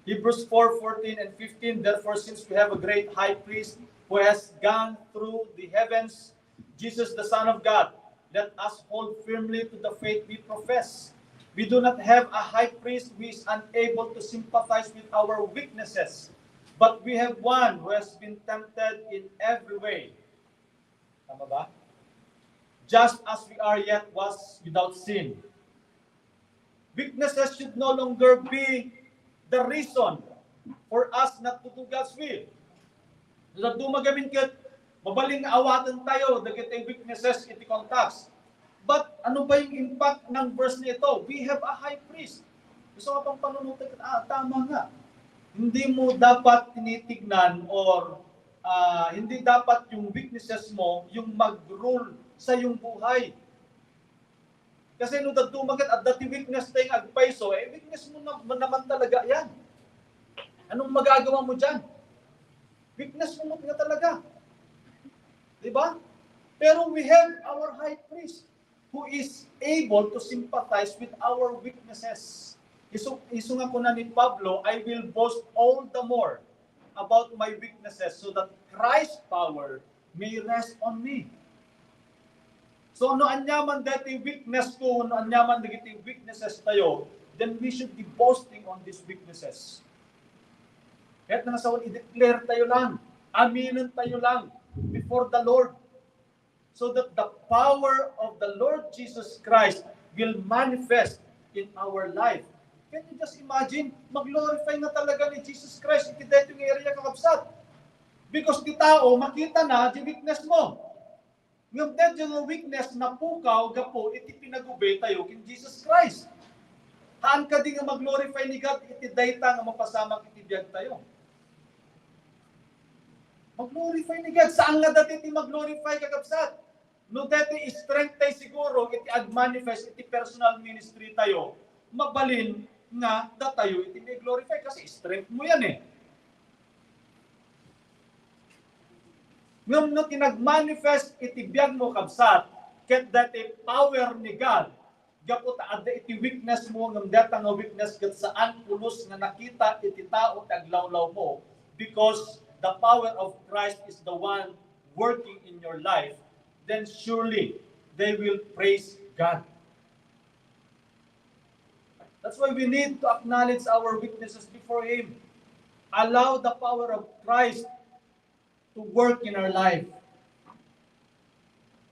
Hebrews four fourteen and fifteen, "Therefore, since we have a great high priest who has gone through the heavens, Jesus, the Son of God, let us hold firmly to the faith we profess. We do not have a high priest who is unable to sympathize with our weaknesses, but we have one who has been tempted in every way." Tama ba? "Just as we are, yet was without sin." Weaknesses should no longer be the reason for us not to do God's will. Sa dumagamin ket, mabalin nga awaten tayo dagiti weaknesses iti context. But ano ba yung impact ng verse na ito? We have a high priest. Gusto ko pang panunutan, ah, tama nga. Hindi mo dapat tinitignan or ah, hindi dapat yung weaknesses mo yung mag-rule sa iyong buhay. Kasi no daduma ket adda ti weakness tayo nga agpayso, eh, weakness mo na, naman talaga yan. Anong magagawa mo dyan? Weakness mo nga talaga. Di ba? Pero we have our high priest who is able to sympathize with our weaknesses. Isu, isu nga kuna ni Pablo, "I will boast all the more about my weaknesses so that Christ's power may rest on me." So, no aniaman dagiti weakness ko, no aniaman dagiti weaknesses tayo, then we should be boasting on these weaknesses. Kahit na sa i-declare tayo lang, aminen tayo lang before the Lord, so that the power of the Lord Jesus Christ will manifest in our life. Can you just imagine? Mag-glorify na talaga ni Jesus Christ iti daytoy nga area, kakabsat. Because ti tao, makita na di weakness mo. Ngem daytoy nga weakness, napukaw gapu iti pinag-obey tayo ken Jesus Christ. Haan kadi nga mag-glorify ni God iti dayta nga mapasamak iti biag tayo? Mag-glorify ni God. Saan nga dati ti mag-glorify, kakabsat? No dati strength tayo siguro iti ag-manifest iti personal ministry tayo, mabalin nga datayo iti may glorify kasi strength mo yan eh. Ngem no ti nag-manifest iti biag mo, kabsat, ket dati power ni God, gapu ta adda iti weakness mo, ngem dayta nga weakness ket saan pulos nga nakita iti tao ti aglawlaw mo, because the power of Christ is the one working in your life, then surely they will praise God. That's why we need to acknowledge our weaknesses before Him. Allow the power of Christ to work in our life.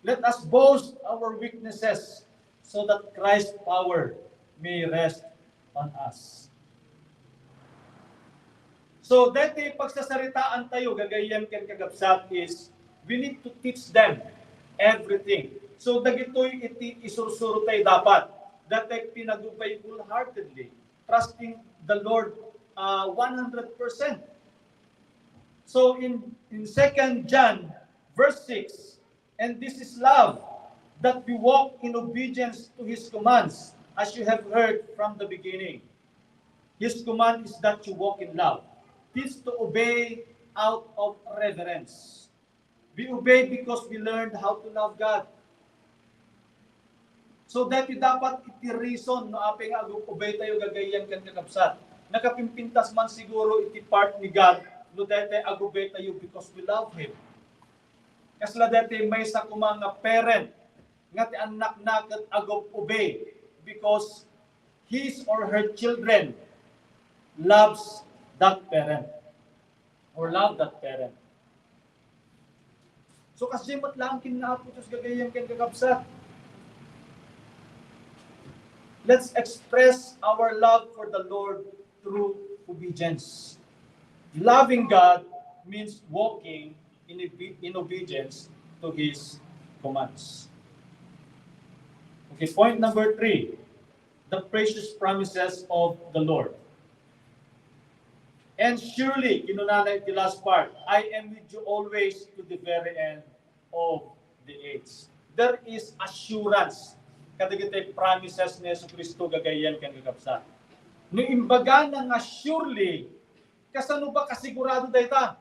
Let us boast our weaknesses so that Christ's power may rest on us. So, daytoy pagsasaritaan tayo, gagayyem ken kakabsat, is we need to teach them everything. So, dagitoy iti isursuro tayo dapat. Daytoy pinag-obey wholeheartedly, trusting the Lord, uh, one hundred percent. So, in, in Second John, verse six, "And this is love, that we walk in obedience to His commands, as you have heard from the beginning." His command is that you walk in love. Teach to obey out of reverence. We obey because we learned how to love God. So, daytoy dapat iti reason no apay nga ag-obey tayo, gagayyem ken kakabsat. Nakapimpintas man siguro iti part ni God no daytoy ag-obey tayo because we love Him. Kasla daytoy maysa koma nga parent nga ti annakna ket ag-obey because his or her children loves that parent or love that parent. So, kasdiay met laeng ken ni Apo Dios, gagayyem ken kakabsat. Let's express our love for the Lord through obedience. Loving God means walking in obe-, in obedience to His commands. Okay, point number three, the precious promises of the Lord. "And surely," kinunana iti last part, "I am with you always to the very end of the age." There is assurance kadagiti promises ni Jesu-Cristo, gagayyem ken kakabsat. No imbagana nga surely, kasano ba kasigurado dayta?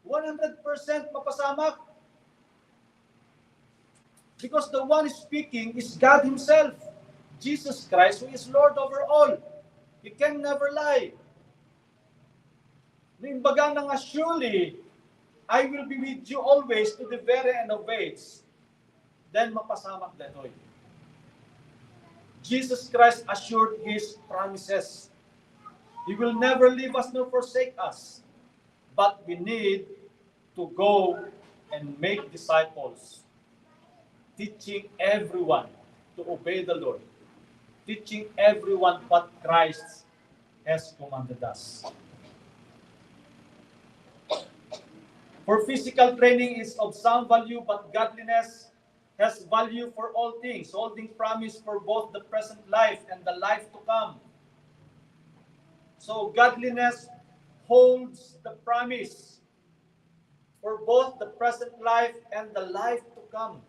One hundred percent mapasamak. Because the one speaking is God Himself, Jesus Christ, who is Lord over all. He can never lie. No imbagana nga, "Surely, I will be with you always to the very end of age." Then mapasamak daytoy. Jesus Christ assured His promises. He will never leave us nor forsake us. But we need to go and make disciples, teaching everyone to obey the Lord, teaching everyone what Christ has commanded us. For physical training is of some value, but godliness has value for all things, holding promise for both the present life and the life to come. So godliness holds the promise for both the present life and the life to come.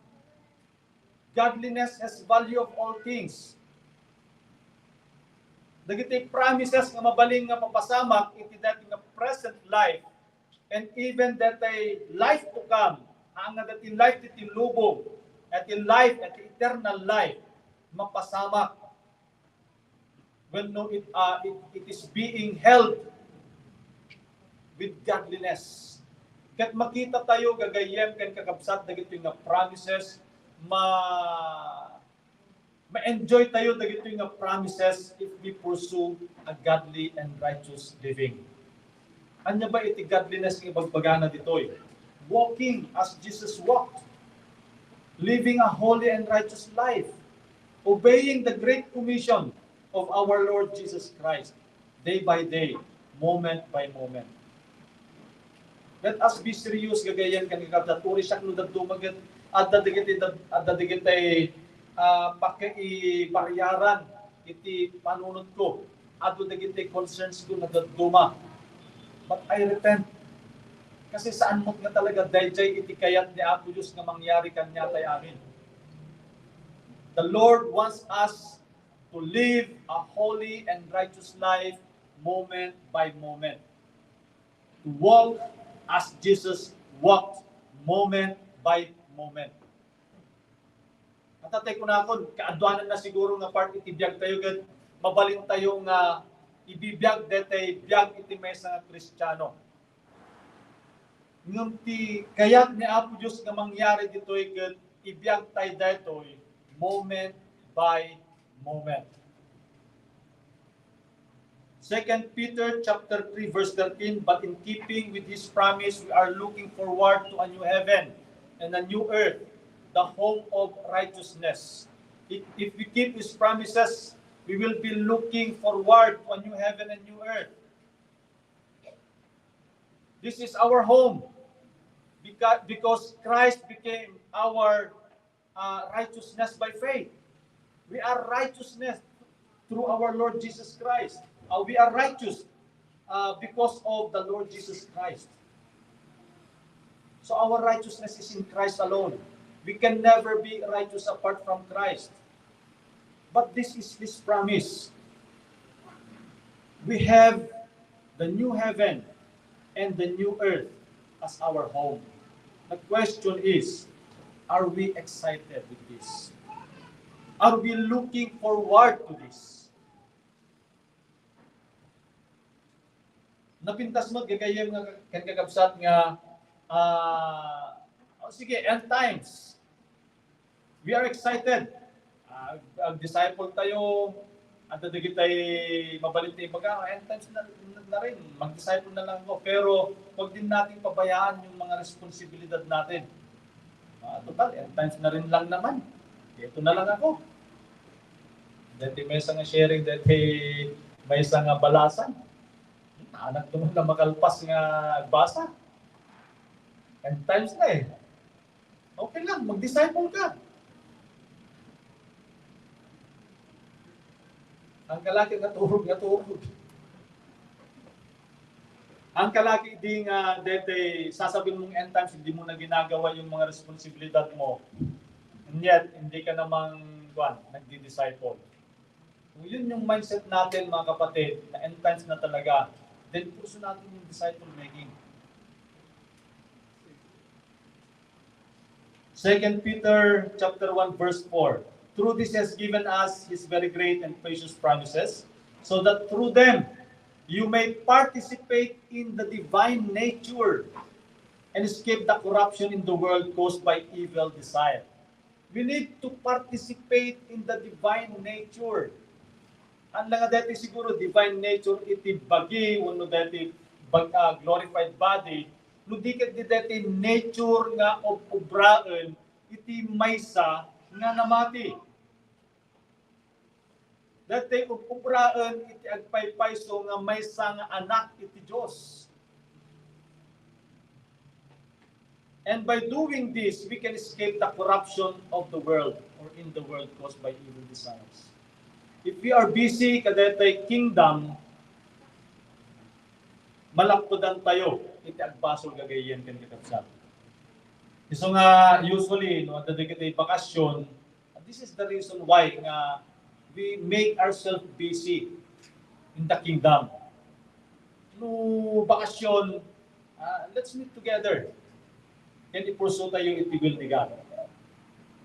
Godliness has value of all things. Dagiti promises nga mabalin nga mapasamak iti daytoy nga present life and even daytoy life to come, haan nga daytoy life ti lubong, daytoy life, daytoy eternal life, mapasamak when no it, uh, it, it is being held with godliness. Ket makita tayo, gagayyem ken kakabsat, dagitoy nga promises, ma-, ma-enjoy tayo dagitoy nga promises if we pursue a godly and righteous living. Ania ba iti godliness nga ibagbagana ditoy? Walking as Jesus walked, living a holy and righteous life, obeying the great commission of our Lord Jesus Christ, day by day, moment by moment. Let us be serious, gagayyem ken kakabsat. Uray siak no dadduma ket adda dagiti dad-, adda dagiti, ah, pakaibaryaran iti panunotko. Adu dagiti concerns ko nga dadduma. But I repent. Kasi saan met nga talaga daydiay iti kayat ni Apo Dios nga mangyari kaniatayo amin. The Lord wants us to live a holy and righteous life moment by moment. To walk as Jesus walked moment by moment. At atay kunakon, kaaduanan na siguro nga part iti biag tayo, ket mabalin tayo nga ibibiag daytoy biag iti maysa nga Kristiano. Ngem ti kayat ni Apo Dios nga mangyari ditoy ket ibiag tayo daytoy moment by moment. Second Peter chapter three, verse thirteen, "But in keeping with his promise, we are looking forward to a new heaven and a new earth, the home of righteousness." If, if we keep his promises, we will be looking forward to a new heaven and new earth. This is our home because, because Christ became our uh, righteousness by faith. We are righteousness through our Lord Jesus Christ. Uh, we are righteous uh, because of the Lord Jesus Christ. So our righteousness is in Christ alone. We can never be righteous apart from Christ. But this is His promise. We have the new heaven and the new earth as our home. The question is, are we excited with this? Are we looking forward to this? Napintas met, gagayyem nga ken kakabsat, nga, ah, oh, sige, end times. We are excited. Ah, ag-disciple tayo. Adda dagiti mabalin ti ibaga, "Ah, end times na, na rin. Mag-disciple na lang ako." Pero wag din nating pabayaan yung mga responsibilidad natin. Ah, total, end times na rin lang naman. Dito na lang ako. Dati maysa nga sharing, dati maysa nga balasan. Anak to man na makalpas nga basa. End times na eh. Okay lang, mag-disciple ka. Ang kalaki nga turog, nga turog. Ang kalaki di nga dete, sasabihin mong end times, hindi mo na ginagawa yung mga responsibilidad mo. And yet, hindi ka namang, kwan, nagdi-disciple. Kung yun yung mindset natin, mga kapatid, na end times na talaga, then puso natin yung disciple making. Second Peter chapter one, verse four. "Through this he has given us his very great and precious promises, so that through them you may participate in the divine nature and escape the corruption in the world caused by evil desire. We need to participate in the divine nature. Haan la nga daytoy siguro divine nature iti bagi wenno daytoy bag-, ah, glorified body, no di ket daytoy nature nga ob-, obraen iti maysa nga namati. Daytoy ub-obraen iti agpaypayso nga maysa nga anak iti Dios. And by doing this, we can escape the corruption of the world or in the world caused by evil desires. If we are busy kadaytoy kingdom, malappedantayo iti agbasol gagayyem ken kakabsat. Isu nga usually, no, adda dagiti bakasyon, and this is the reason why nga we make ourselves busy in the kingdom. No bakasyon, ah, let's meet together. Ken ipursu tayo iti will ni God.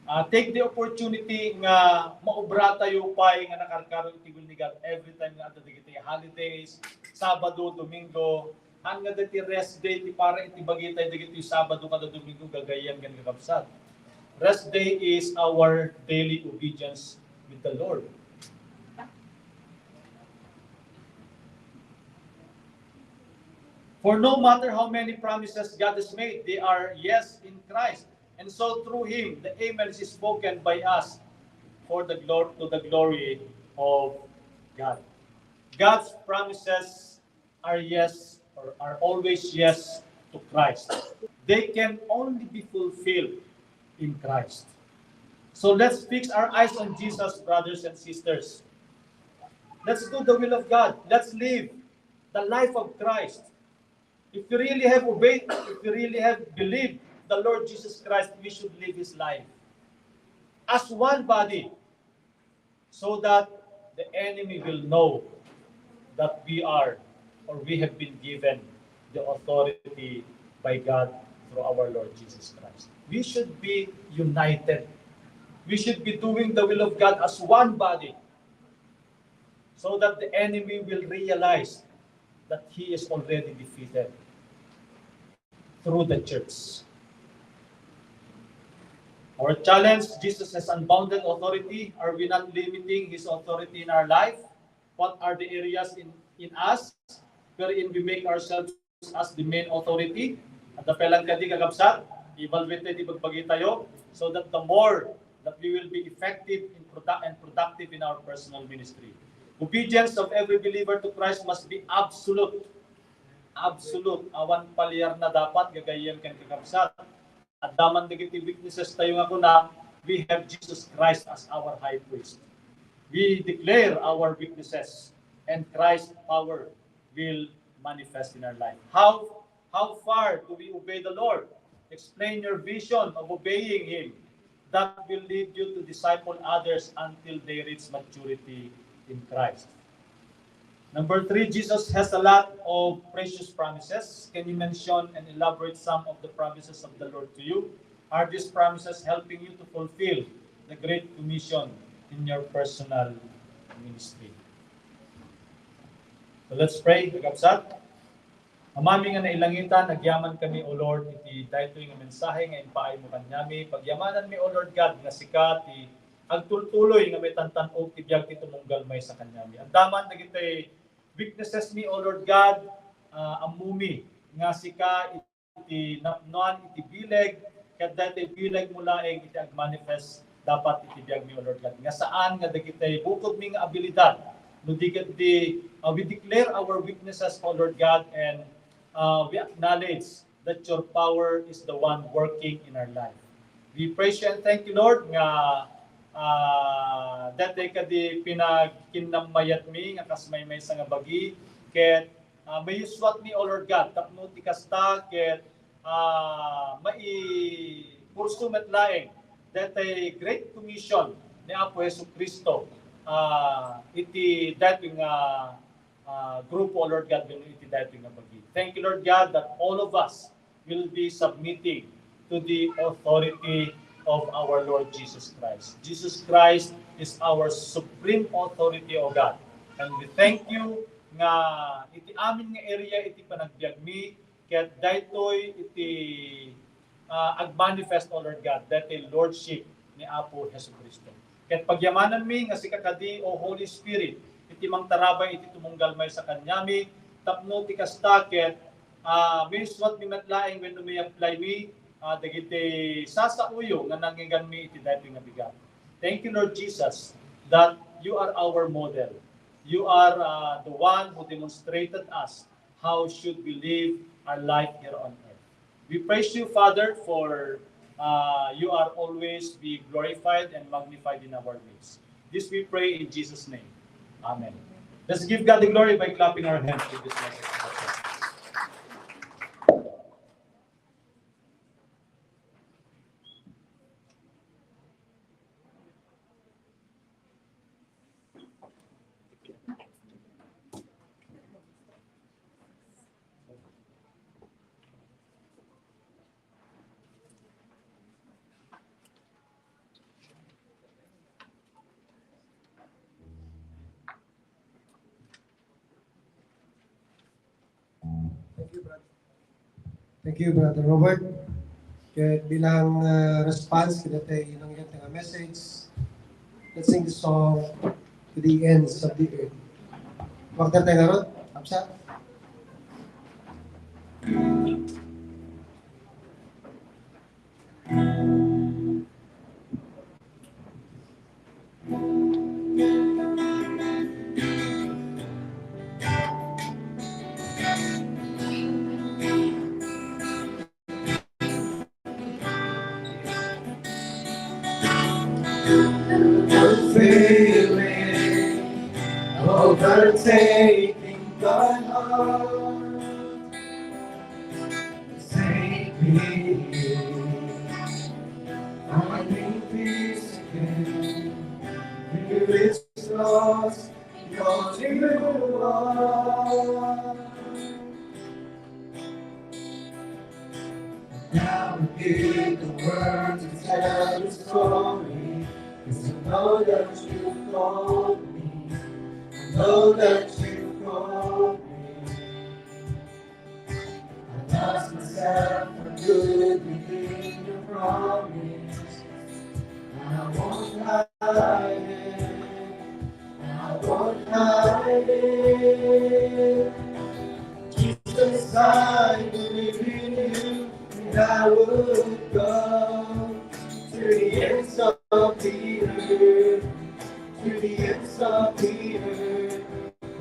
Ah, take the opportunity nga maobra tayo pay nga nakarkaro iti will ni God every time nga adda dagiti holidays, Sabado, Domingo, haan nga daytoy rest day ti para iti bagitay dagiti Sabado kada Domingo gagayyem ken kakabsat. Rest day is our daily obedience with the Lord. For no matter how many promises God has made, they are yes in Christ. And so through him, the amen is spoken by us for the glor-, to the glory of God. God's promises are yes or are always yes to Christ. They can only be fulfilled in Christ. So let's fix our eyes on Jesus, brothers and sisters. Let's do the will of God. Let's live the life of Christ. If we really have obeyed, if we really have believed the Lord Jesus Christ, we should live his life as one body, so that the enemy will know that we are or we have been given the authority by God through our Lord Jesus Christ. We should be united. We should be doing the will of God as one body, so that the enemy will realize that he is already defeated through the church. Our challenge: Jesus has unbounded authority. Are we not limiting his authority in our life? What are the areas in, in us wherein we make ourselves as the main authority? Adda pay laeng kadi, kakabsat, evaluate ti bagbagi tayo, so that the more that we will be effective in produ-, and productive in our personal ministry. Obedience of every believer to Christ must be absolute. Absolute. Awan paliarna dapat, gagayyem ken kakabsat. Adda man dagiti witnesses tayo nga kuna, we have Jesus Christ as our high priest. We declare our witnesses, and Christ's power will manifest in our life. How, how far do we obey the Lord? Explain your vision of obeying him that will lead you to disciple others until they reach maturity in Christ. Number three, Jesus has a lot of precious promises. Can you mention and elaborate some of the promises of the Lord to you? Are these promises helping you to fulfill the Great Commission in your personal ministry? So let's pray, kakabsat. Amami nga nailangitan, agyaman kami, O Lord, iti daytoy nga mensahe nga impaaymo kaniami. Pagyamananmi, O Lord God, nga sika ti agtultuloy nga maitantan-ok ti biag ti tumunggal maysa kaniami. Adda man dagiti weaknesses mi, O Lord God, ah, ammomi nga sika iti napnoan iti bileg, ket daytoy bilegmo laeng iti agmanifest dapat iti biagmi, O Lord God. Nga saan nga dagiti bukodmi nga abilidad, no di ket di, uh, we declare our weaknesses, O Lord God, and, uh, we acknowledge that your power is the one working in our life. We praise you and thank you, Lord, nga, uh, daytoy kadi pinakinnammayatmi nga kas maymaysa nga bagi, ket ah, mayuswatmi, O Lord God, tapno ti kasta ket, ah, maipursu met laeng daytoy Great Commission ni Apo Jesu-Cristo, ah, iti daytoy nga, ah, grupo, O Lord God, wenno iti daytoy nga bagi. Thank you, Lord God, that all of us will be submitting to the authority of our Lord Jesus Christ. Jesus Christ is our supreme authority, O God. And we thank you nga iti amin nga area iti panagbiagmi, ket daytoy iti, ah, agmanifest, O Lord God, daytoy lordship ni Apo Jesu-Cristo. Ket pagyamananmi nga sika kadi, O Holy Spirit, iti mangtarabay iti tumunggal maysa kaniami, tapno ti kasta ket, ah, maisuatmi met laeng wenno ma-applymi, ah, dagiti sasaoyo nga nangngeganmi iti daytoy nga bigat. Thank you, Lord Jesus, that you are our model. You are, uh, the one who demonstrated us how should we live our life here on earth. We praise you, Father, for, uh, you are always be glorified and magnified in our midst. This we pray in Jesus' name. Amen. Let's give God the glory by clapping our hands for this message. Thank you, brother. Thank you, Brother Robert. Ket bilang, uh, response kadaytoy nangngeganmi nga message, let's sing the song To the Ends of the Earth. Magtatay nga ron, kapsa. Unfailing, overtaking my heart. Take me, finding peace again. Fear is lost because you are. Now I give the world to tell the story. 'Cause I know that you called me. I know that you called me. I lost myself for good within your promise. I won't hide it. I won't hide it. Jesus, I believe in you, and I would go to the ends of the earth, to the ends of the earth.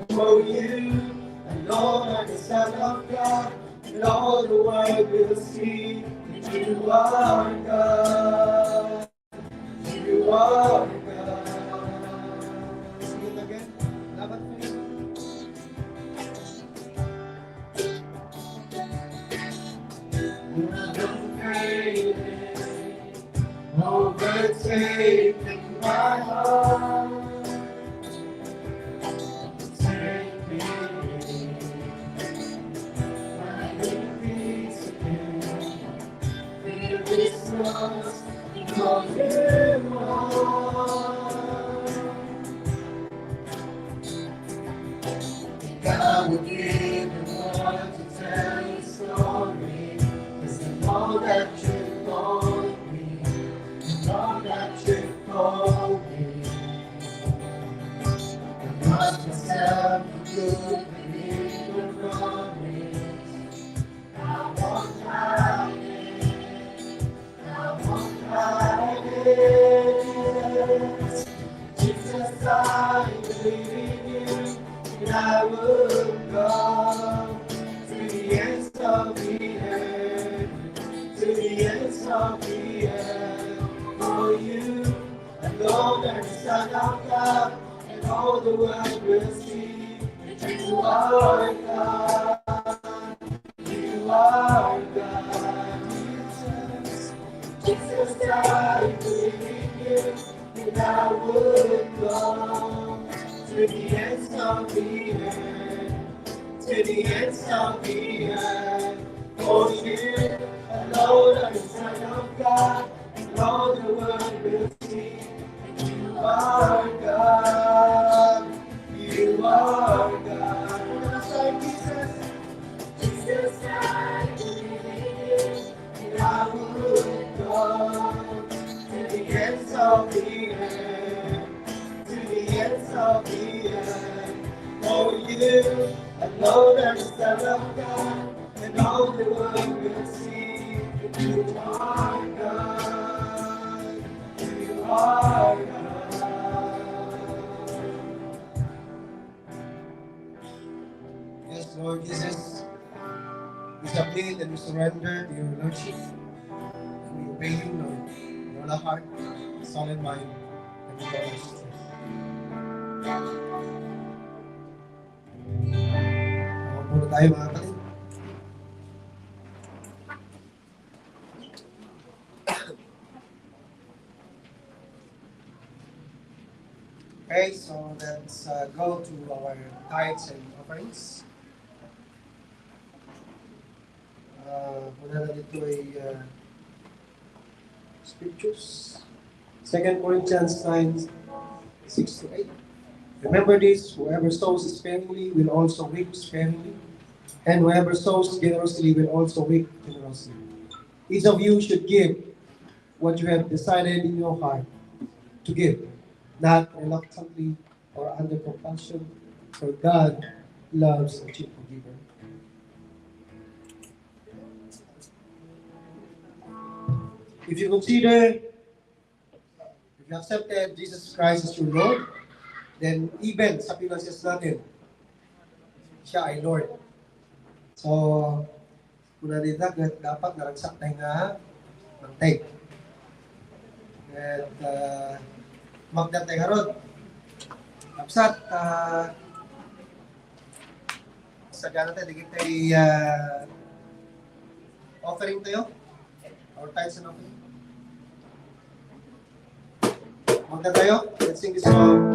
For you alone are the Son of God, and all the world will see that you are God. You are God. Sing it again. Dapat sing it. Overtaking my heart. Take me. Finding peace again. Fear is lost because you are. God would give you more to tell your story. 'Cause the more that you call me, the more that you call me. I lost myself for good, believe your promise. I won't hide it. I won't hide it. Jesus, I believe in you, and I will go to the ends of the earth, to the ends of the earth. For you alone are the Son of God, and all the world will see that you are God. You are God, Jesus. Jesus, I believe in you, and I would go to the ends of the earth, to the ends of the earth. For you alone are the Son of God, and all the world will see that you are God. You you, I know there is the love of God, and all the world will see that you are God. You are God. Yes, Lord Jesus, we submit and we surrender to your Lordship. And we obey you, Lord, with all our heart, soul, and mind. And with all our strength. Maupo na tayo, mga kapatid. Okay, so let's uh, go to our tithes and offerings. Uh, una na dito ay uh, scriptures. Second Corinthians nine, six to eight. Remember this, whoever sows sparingly will also reap sparingly, and whoever sows generously will also reap generously. Each of you should give what you have decided in your heart to give, not reluctantly or under compulsion, for God loves a cheerful giver. If you consider, if you accepted Jesus Christ as your Lord, then even sa finances natin, siya ay Lord. So, kuna dita, ket dapat naragsak tayo nga mangted. Ket, ah, magdan tayo ngarud. Kapsat, ah, sagana tayo, dagiti, ah, offering tayo. Our tithes and offering. Magda tayo. Let's sing this song.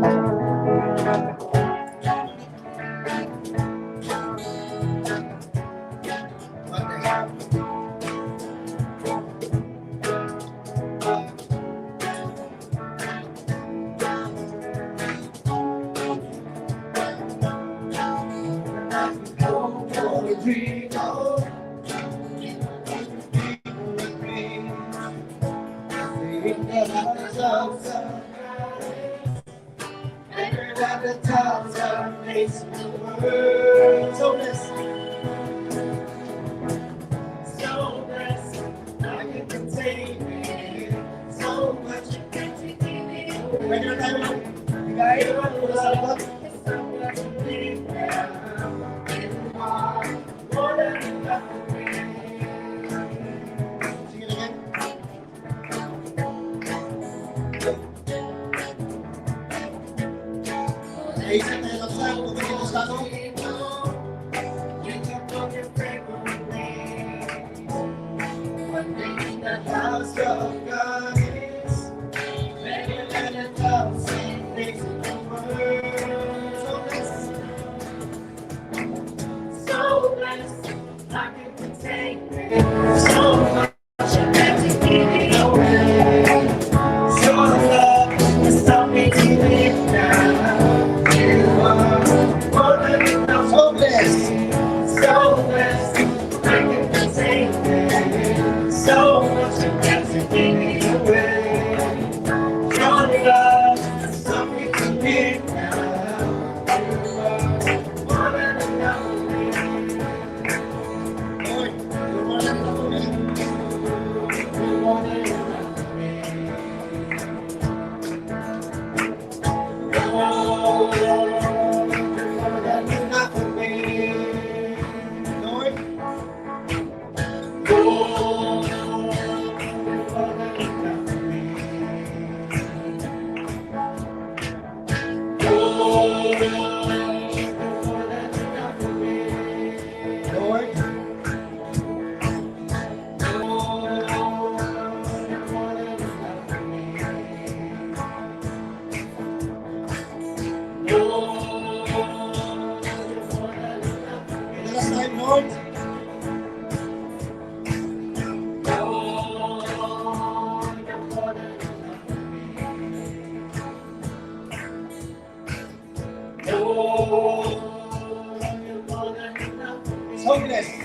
So blessed.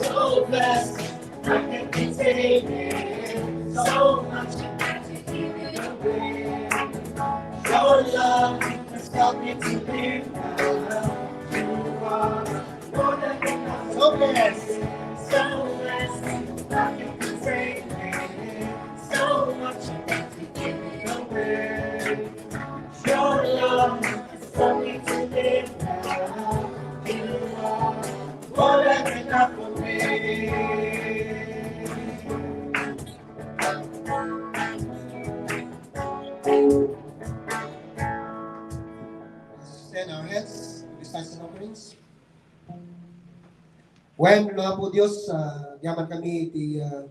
So blessed. I can contain it. So much I got to give it away. Your love. So blessed. So blessed. Nothing can say so much. Your love is something to live by. You are more than enough for me. Extend our hands, recite the offerings. Wen, Apo Dios, ah, agyaman kami iti, ah,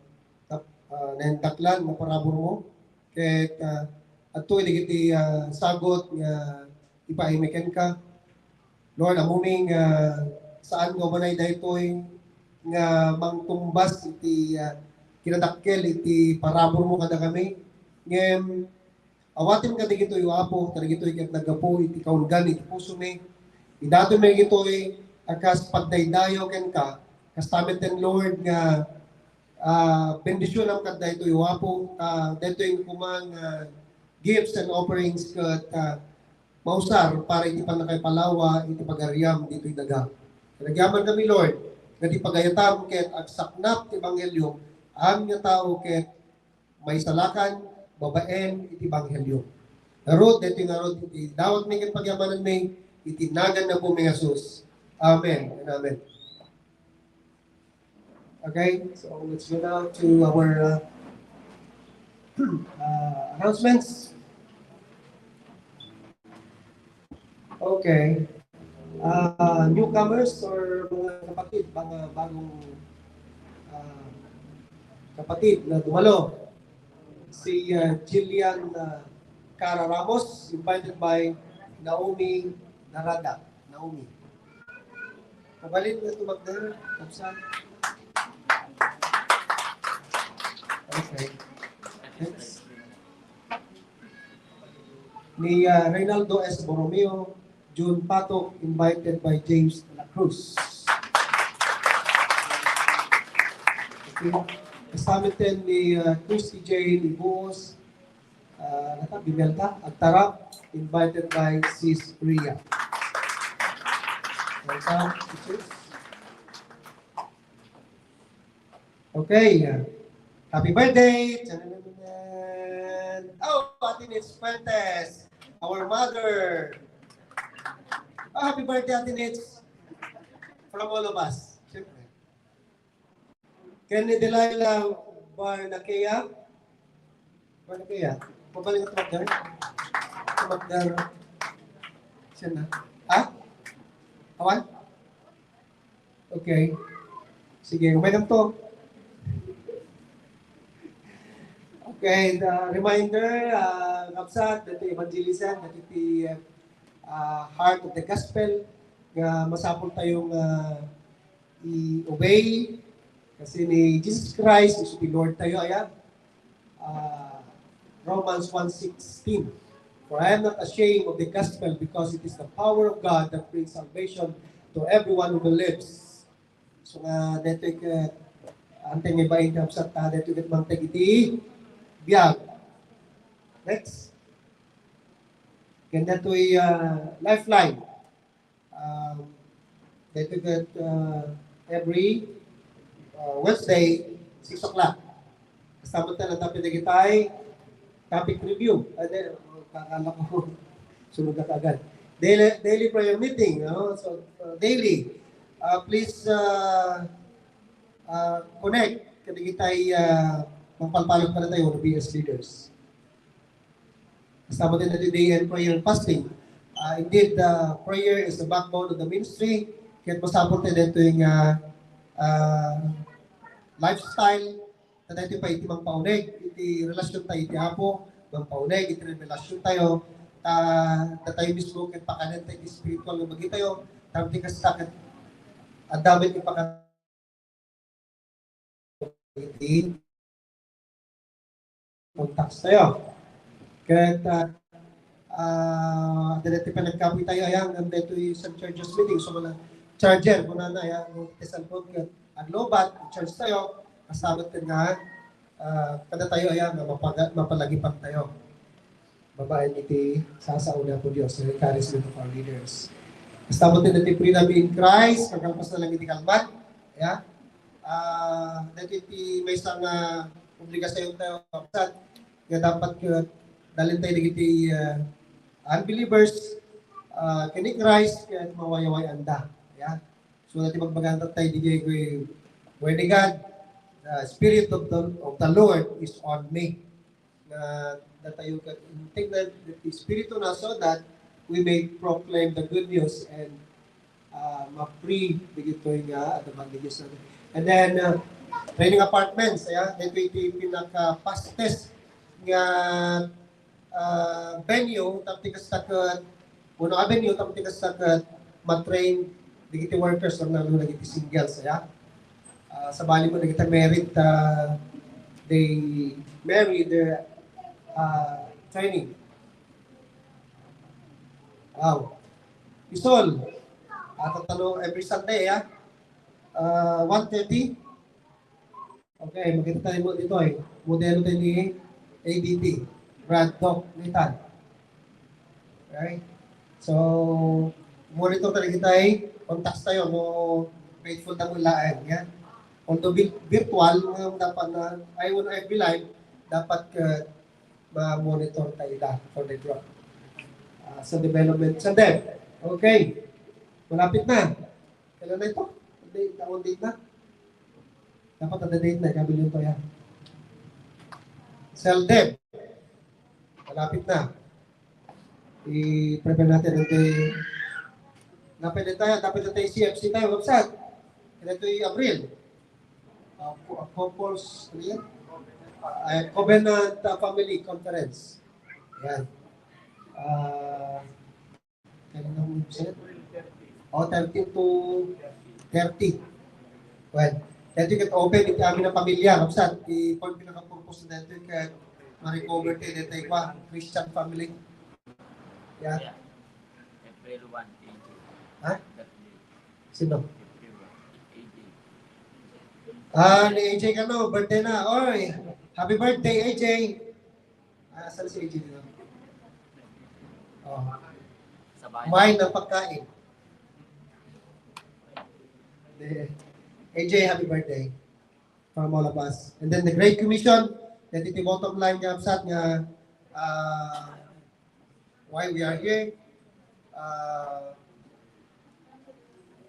tap-, ah, naindaklan nga paraburmo. Ket, ah, adtoy dagiti, ah, sagut nga ipaaymi kenka. Lord, ammom nga saan nga umanay daytoy nga mangtumbas iti, ah, kinadakkel iti paraburmo kadakami. Ngem, awaten kadagitoy, O Apo, kadagitoy ket naggapu iti kaunggan iti pusomi. Idatonmi dagitoy a kas pagdaydayaw kenka, kasta metten, Lord, nga, ah, bendisionam kadagitoy, O Apo, ta daytoy koma nga gifts and offerings ket, ah, mausar para iti pannakaipalawa iti pagariam ditoy daga. Agyaman kami, Lord, nga ti pagayatam ket agsaknap ti ebanghelio, amin nga tao ket maisalakan babaen iti ebanghelio. Ngarud, daytoy ngarud iti dawatmi ken pagyamananmi iti nagan ni Apomi Jesus. Amen and amen. Okay, so let's go now to our, uh, uh, announcements. Okay. Ah, newcomers or mga kapatid, mga bagong, ah, kapatid na dumalo. Si, ah, Jillian, ah, Cara Ramos, invited by Naomi Narada. Naomi. Mabalin nga tumakder, Kapsan. Okay. Next. Ni, ah, Reynaldo S. Borromeo, June Patok, invited by James de la Cruz. Okay. Kasama din ni, ah, Christy Jane Ibuos, ah, nata, Bimelda Agtarap, invited by Sis Ria. Welcome, teachers. Okay. Happy birthday! Chanan! Oh, Ate Nitz Fuentes, our mother. Oh, happy birthday, Ate Nitz. From all of us. Siyempre. Ken ni Delilah Barnaquea. Barnaquea. Mabalin nga tumakder. Tumakder. Siya na. Ha? Awan? Okay. Sige, umay lang to. Okay, the reminder, ah, Kapsat, dati evangelism, dati ti, ah, heart of the gospel, nga masapul tayo nga i-obey, kasi ni Jesus Christ is the Lord tayo, ayan. Ah, Romans one sixteen, "For I am not ashamed of the gospel, because it is the power of God that brings salvation to everyone who believes." So nga, detoy ket, antay nga ibain ti Kapsat, detoy ket mangted iti biag. Next. Ken detoy, ah, Lifeline. Um, daytoy ket, uh, every, uh, Wednesday, six o'clock. Kasama tayo ng topic na kitay, topic review. Ay, di, kakala ko, sunod na kaagad. Daily, daily prayer meeting, no? So, uh, daily. Uh, please, uh, uh, connect. Kada kitay, uh, magpalpalot pa na tayo, B S leaders. Kasama din natin day and prayer and fasting. Ah, indeed, uh, prayer is the backbone of the ministry. Kaya masapot tayo dito yung, ah, ah, lifestyle. Tayo pa iti mangpauneg, iti relasyon tayo iti Apo, mangpauneg, iti relasyon tayo. Ah, tayo mismo, kaya pakanan tayo iti spiritual nga bagi tayo. Tamti kastakit, ang dami yung pakanan iti contacts tayo. Ket, ah, ah, dati panagkapoy tayo, ayan, ang dito yung Saint George's meeting, so, wala charger, muna na, ayan, yung cellphone, ket aglobat, charge tayo, kasabat ka nga, ah, kada tayo, ayan, nga mapaga-, mapalagipan tayo. babaen iti sasao ni Apo Dios, the encouragement of our leaders. Kasta met ti Freedom in Christ, kakalpasan lang iti kalman. Ya. Ah, dagiti maysa nga obligasion tayo, nga dapat ket dalin tayo dagiti, ah, unbelievers, ah, ken ni Christ, ket mawayaway-anda. Ya. So, dati magbaganta tayo, di kayo, "Pwede God, the Spirit of the, of the Lord is on me." Nga datayo ket integ na ti Espiritu na, so that we may proclaim the good news and, ah, ma-free dagitoy nga adda bandage. And then, ah, training apartments, ya, dito iti pinaka-fastest nga, ah, venue, tapno ti kasta ket, uno avenue, tapno ti kasta ket ma-train dagiti workers, no, no, dagiti singles, ya. Ah, sabali mo dagiti married, ah, they marry their, ah, training. Wow. Isol, ah, tatalo every Sunday, ya. Ah, one thirty. Okay, makita tayo mo dito eh. Modelo tayo ni A D T, Brad Doc Nathan. Okay? So, monitor tayo kita eh. Contact tayo mo faithful tayo laeng, ya. Although vi- virtual, nga dapat na, I will every live, dapat ka ma-monitor tayo da for the group. Ah, sa development, sa dev. Okay. Malapit na. Kailan na ito? Date, ang date na? Dapat ada date na, ikabilin pa yan. Cell dev. Malapit na. I-prepare natin ang day. Dapat na tayo, dapat na tayo C F C tayo, website. Kaya ito yung Abril. Uh, co- uh, couples, ano yan? Uh, Covenant uh, Family Conference. Yan. Uh, Kailan ang website? O, thirteen to thirty. Well, thirty ket open iti amin a pamilya, kabsat. Ti point pinaka-purpose na dito ket ma-recover ti dito kwa Christian family. Yeah. April one, A J. Ha? Birthday. Sino? April one, A J. Ah, ni A J kano, birthday na. Oy, happy birthday, A J. Ah, saan si A J dito? Oh. Sa bahay. Kumain ng pagkain. Eh, A J, happy birthday from all of us. And then the Great Commission, that iti bottom line nga absat nga, ah, why we are here. Uh,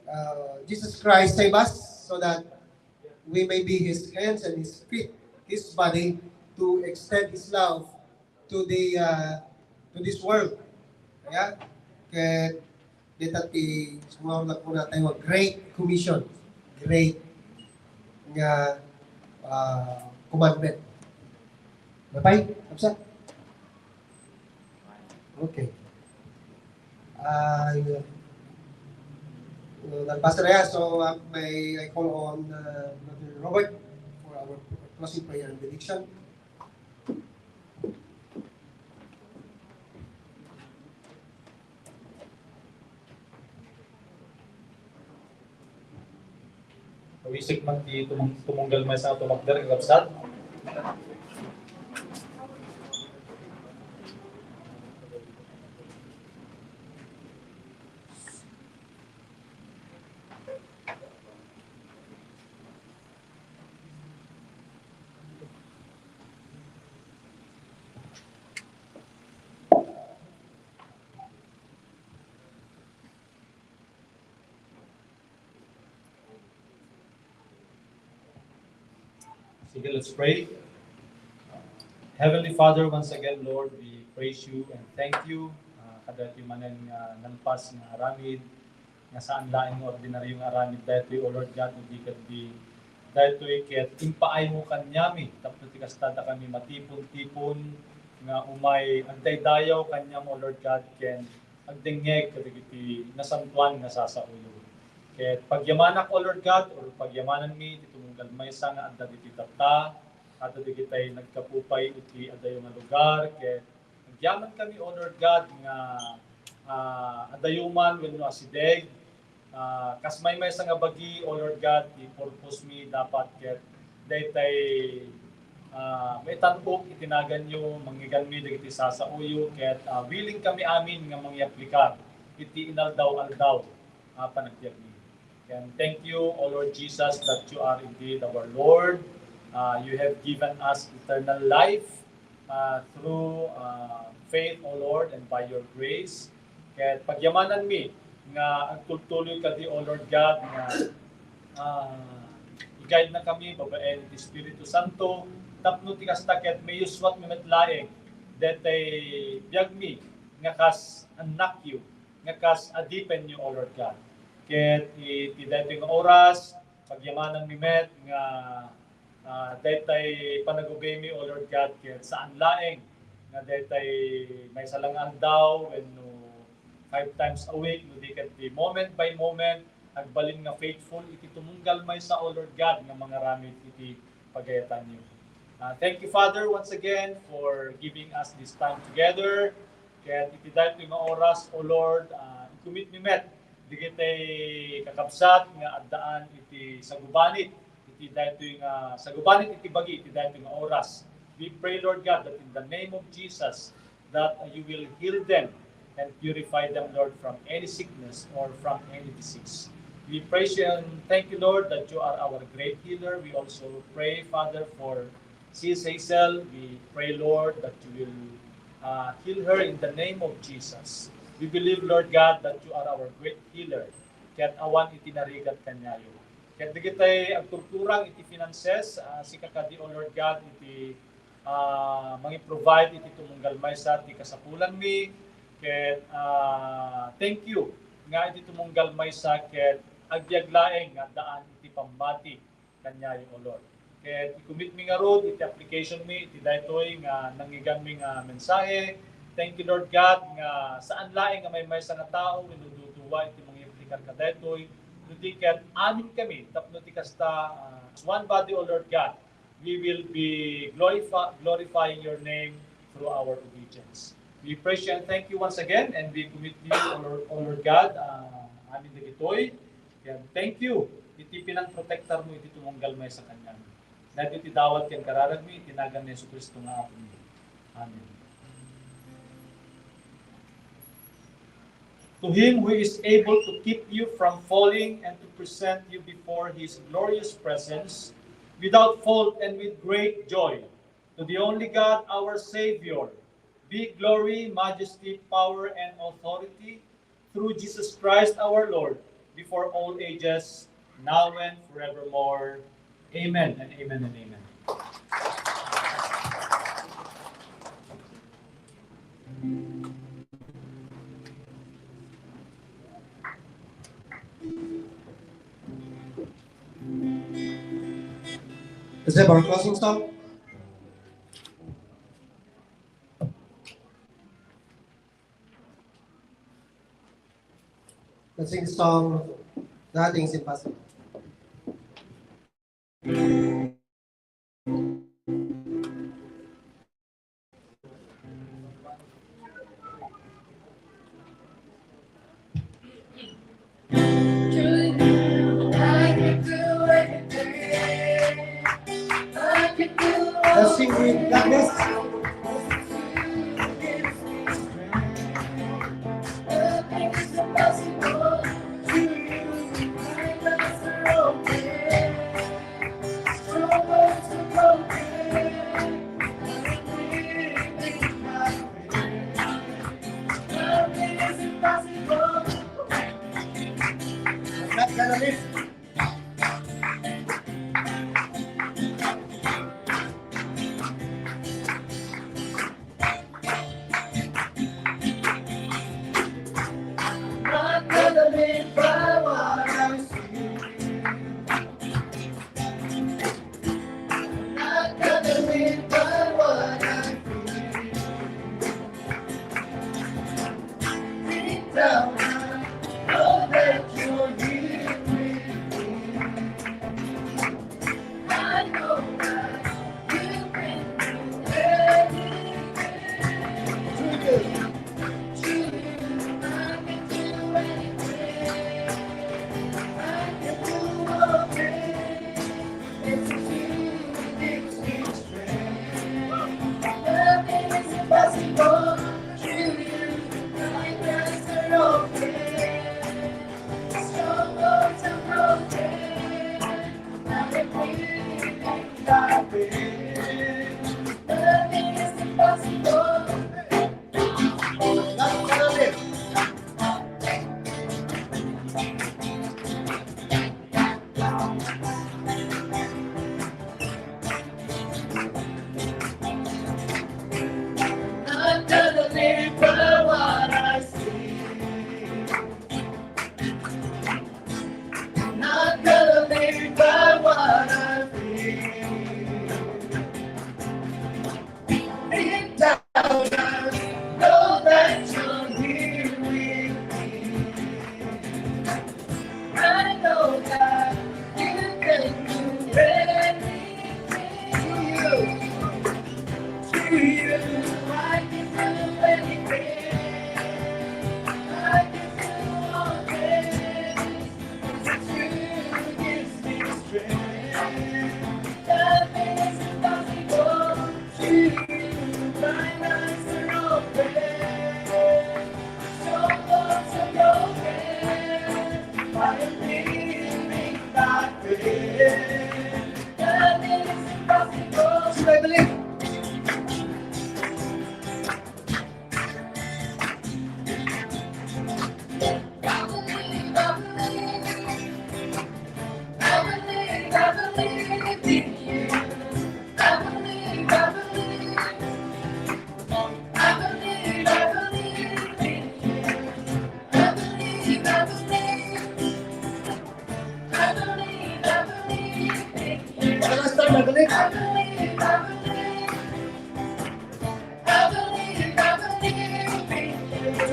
uh, Jesus Christ save us so that we may be His hands and His feet, His body, to extend His love to the uh, to this world. Kaya, ket dita ti sumawag na po natin, Great Commission. Great nga ah, commandment. Napay? Absa? Okay. Uh, nalpasa na yan. So, uh, may I call on uh, Brother Robert for our closing prayer and benediction. Awisig man ti tumung-, tumunggal maysa nga tumagder, kakabsat. Sige, let's pray. Heavenly Father, once again, Lord, we praise you and thank you. Uh, kadagiti manen nga nalpas nga aramid, nga saan laeng nga ordinaryo nga aramid daytoy, O Lord God, no di ket di daytoy ket impaaymo kaniami tapno ti kasta dakami matipon-tipon nga umay agdaydayaw kaniam, O Lord God, ken agdengngeg kadagiti nasantoan nga sasaoyo. Ket pagyamanak, O Lord God, or pagyamananmi ti tumunggal maysa nga adda ditoy tatta, adda dagitay naggapu pay iti adayo nga lugar, ket agyaman kami, O Lord God, nga, ah, adayo man wenno asideg, ah, kas maymaysa nga bagi, O Lord God, ti purpose mi dapat ket daytay ah, maitan-ok iti naganyo, mangngegami dagiti sasaoyo, ket, ah, willing kami amin nga mangyaplikar iti inaldaw-aldaw a panagbiagmi. And thank you, O Lord Jesus, that you are indeed our Lord. Uh, you have given us eternal life, uh, through, uh, faith, O Lord, and by your grace. Ket pagyamananmi nga agtultuloy kadi, O Lord God, nga, ah, i-guide na kami babaen ti Espiritu Santo, tapno ti kasta ket mayuswatmi met laeng daytoy biagmi nga kas annakyo, nga kas adipenyo, O Lord God. Ket iti daytoy nga oras, pagyamananmi met nga, ah, daytoy panagugaymi, O Lord God, ket saan laeng nga daytoy maysa lang aldaw wenno five times a week, no di ket di moment by moment, agbalin nga faithful iti tumunggal maysa, O Lord God, nga mangaramid iti pagayatanyo. Ah, thank you, Father, once again for giving us this time together. Ket iti daytoy nga oras, O Lord, ah, i-commit mi met dagiti kakabsat nga addaan iti sagubanit iti daytoy nga sagubanit iti bagi iti daytoy nga oras. We pray, Lord God, that in the name of Jesus, that, uh, you will heal them and purify them, Lord, from any sickness or from any disease. We praise you and thank you, Lord, that you are our great healer. We also pray, Father, for Sis Hazel. We pray, Lord, that you will, uh, heal her in the name of Jesus. We believe, Lord God, that you are our great healer. Ket awan iti narigat kaniayo. Ket dagiti agturturang iti finances, ah, sika kadi, O Lord God, iti, ah, mangi-provide iti tumunggal maysa ti kasapulanmi. Ket, ah, thank you nga iti tumunggal maysa ket agbiag laeng nga addaan iti pammati kaniayo, O Lord. Ket i-commit mi ngarud iti application mi iti daytoy nga nangngeganmi nga mensahe. Thank you, Lord God, nga saan laeng nga maymaysa nga tao wenno duduwa iti mangyaplikar kadaytoy, no di ket amin kami tapno ti kasta, ah, as one body, O Lord God, we will be glorifi-, glorifying your name through our obedience. We praise you and thank you once again, and we commit to you, O Lord, O Lord God, ah, amin dagitoy. Ken thank you iti pinangprotektarmo iti tumunggal maysa kaniami. Daytoy ti dawat ken kararagmi iti nagan ni Jesu-Cristo nga Apomi. Amen. To him who is able to keep you from falling and to present you before his glorious presence without fault and with great joy, to the only God, our Savior, be glory, majesty, power, and authority through Jesus Christ our Lord, before all ages, now and forevermore. Amen and amen and amen. Is that our closing song? Let's sing the song, Nothing's Impossible. Let's sing with gladness. Not gonna lift.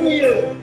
you.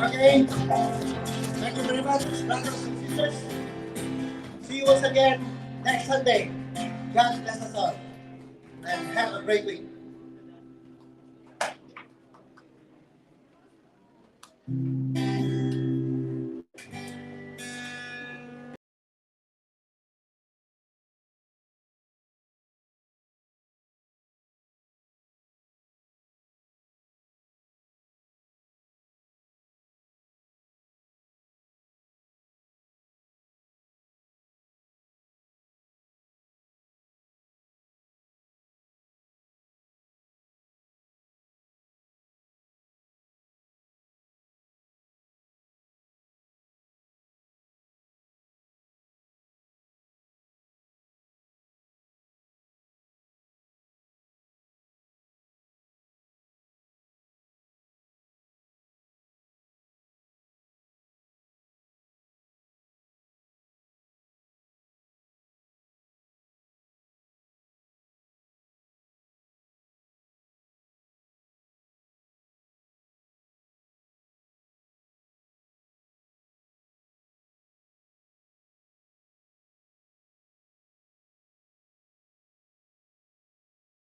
Okay. Thank you very much, brothers and sisters. See you once again next Sunday. God bless us all. And have a great week.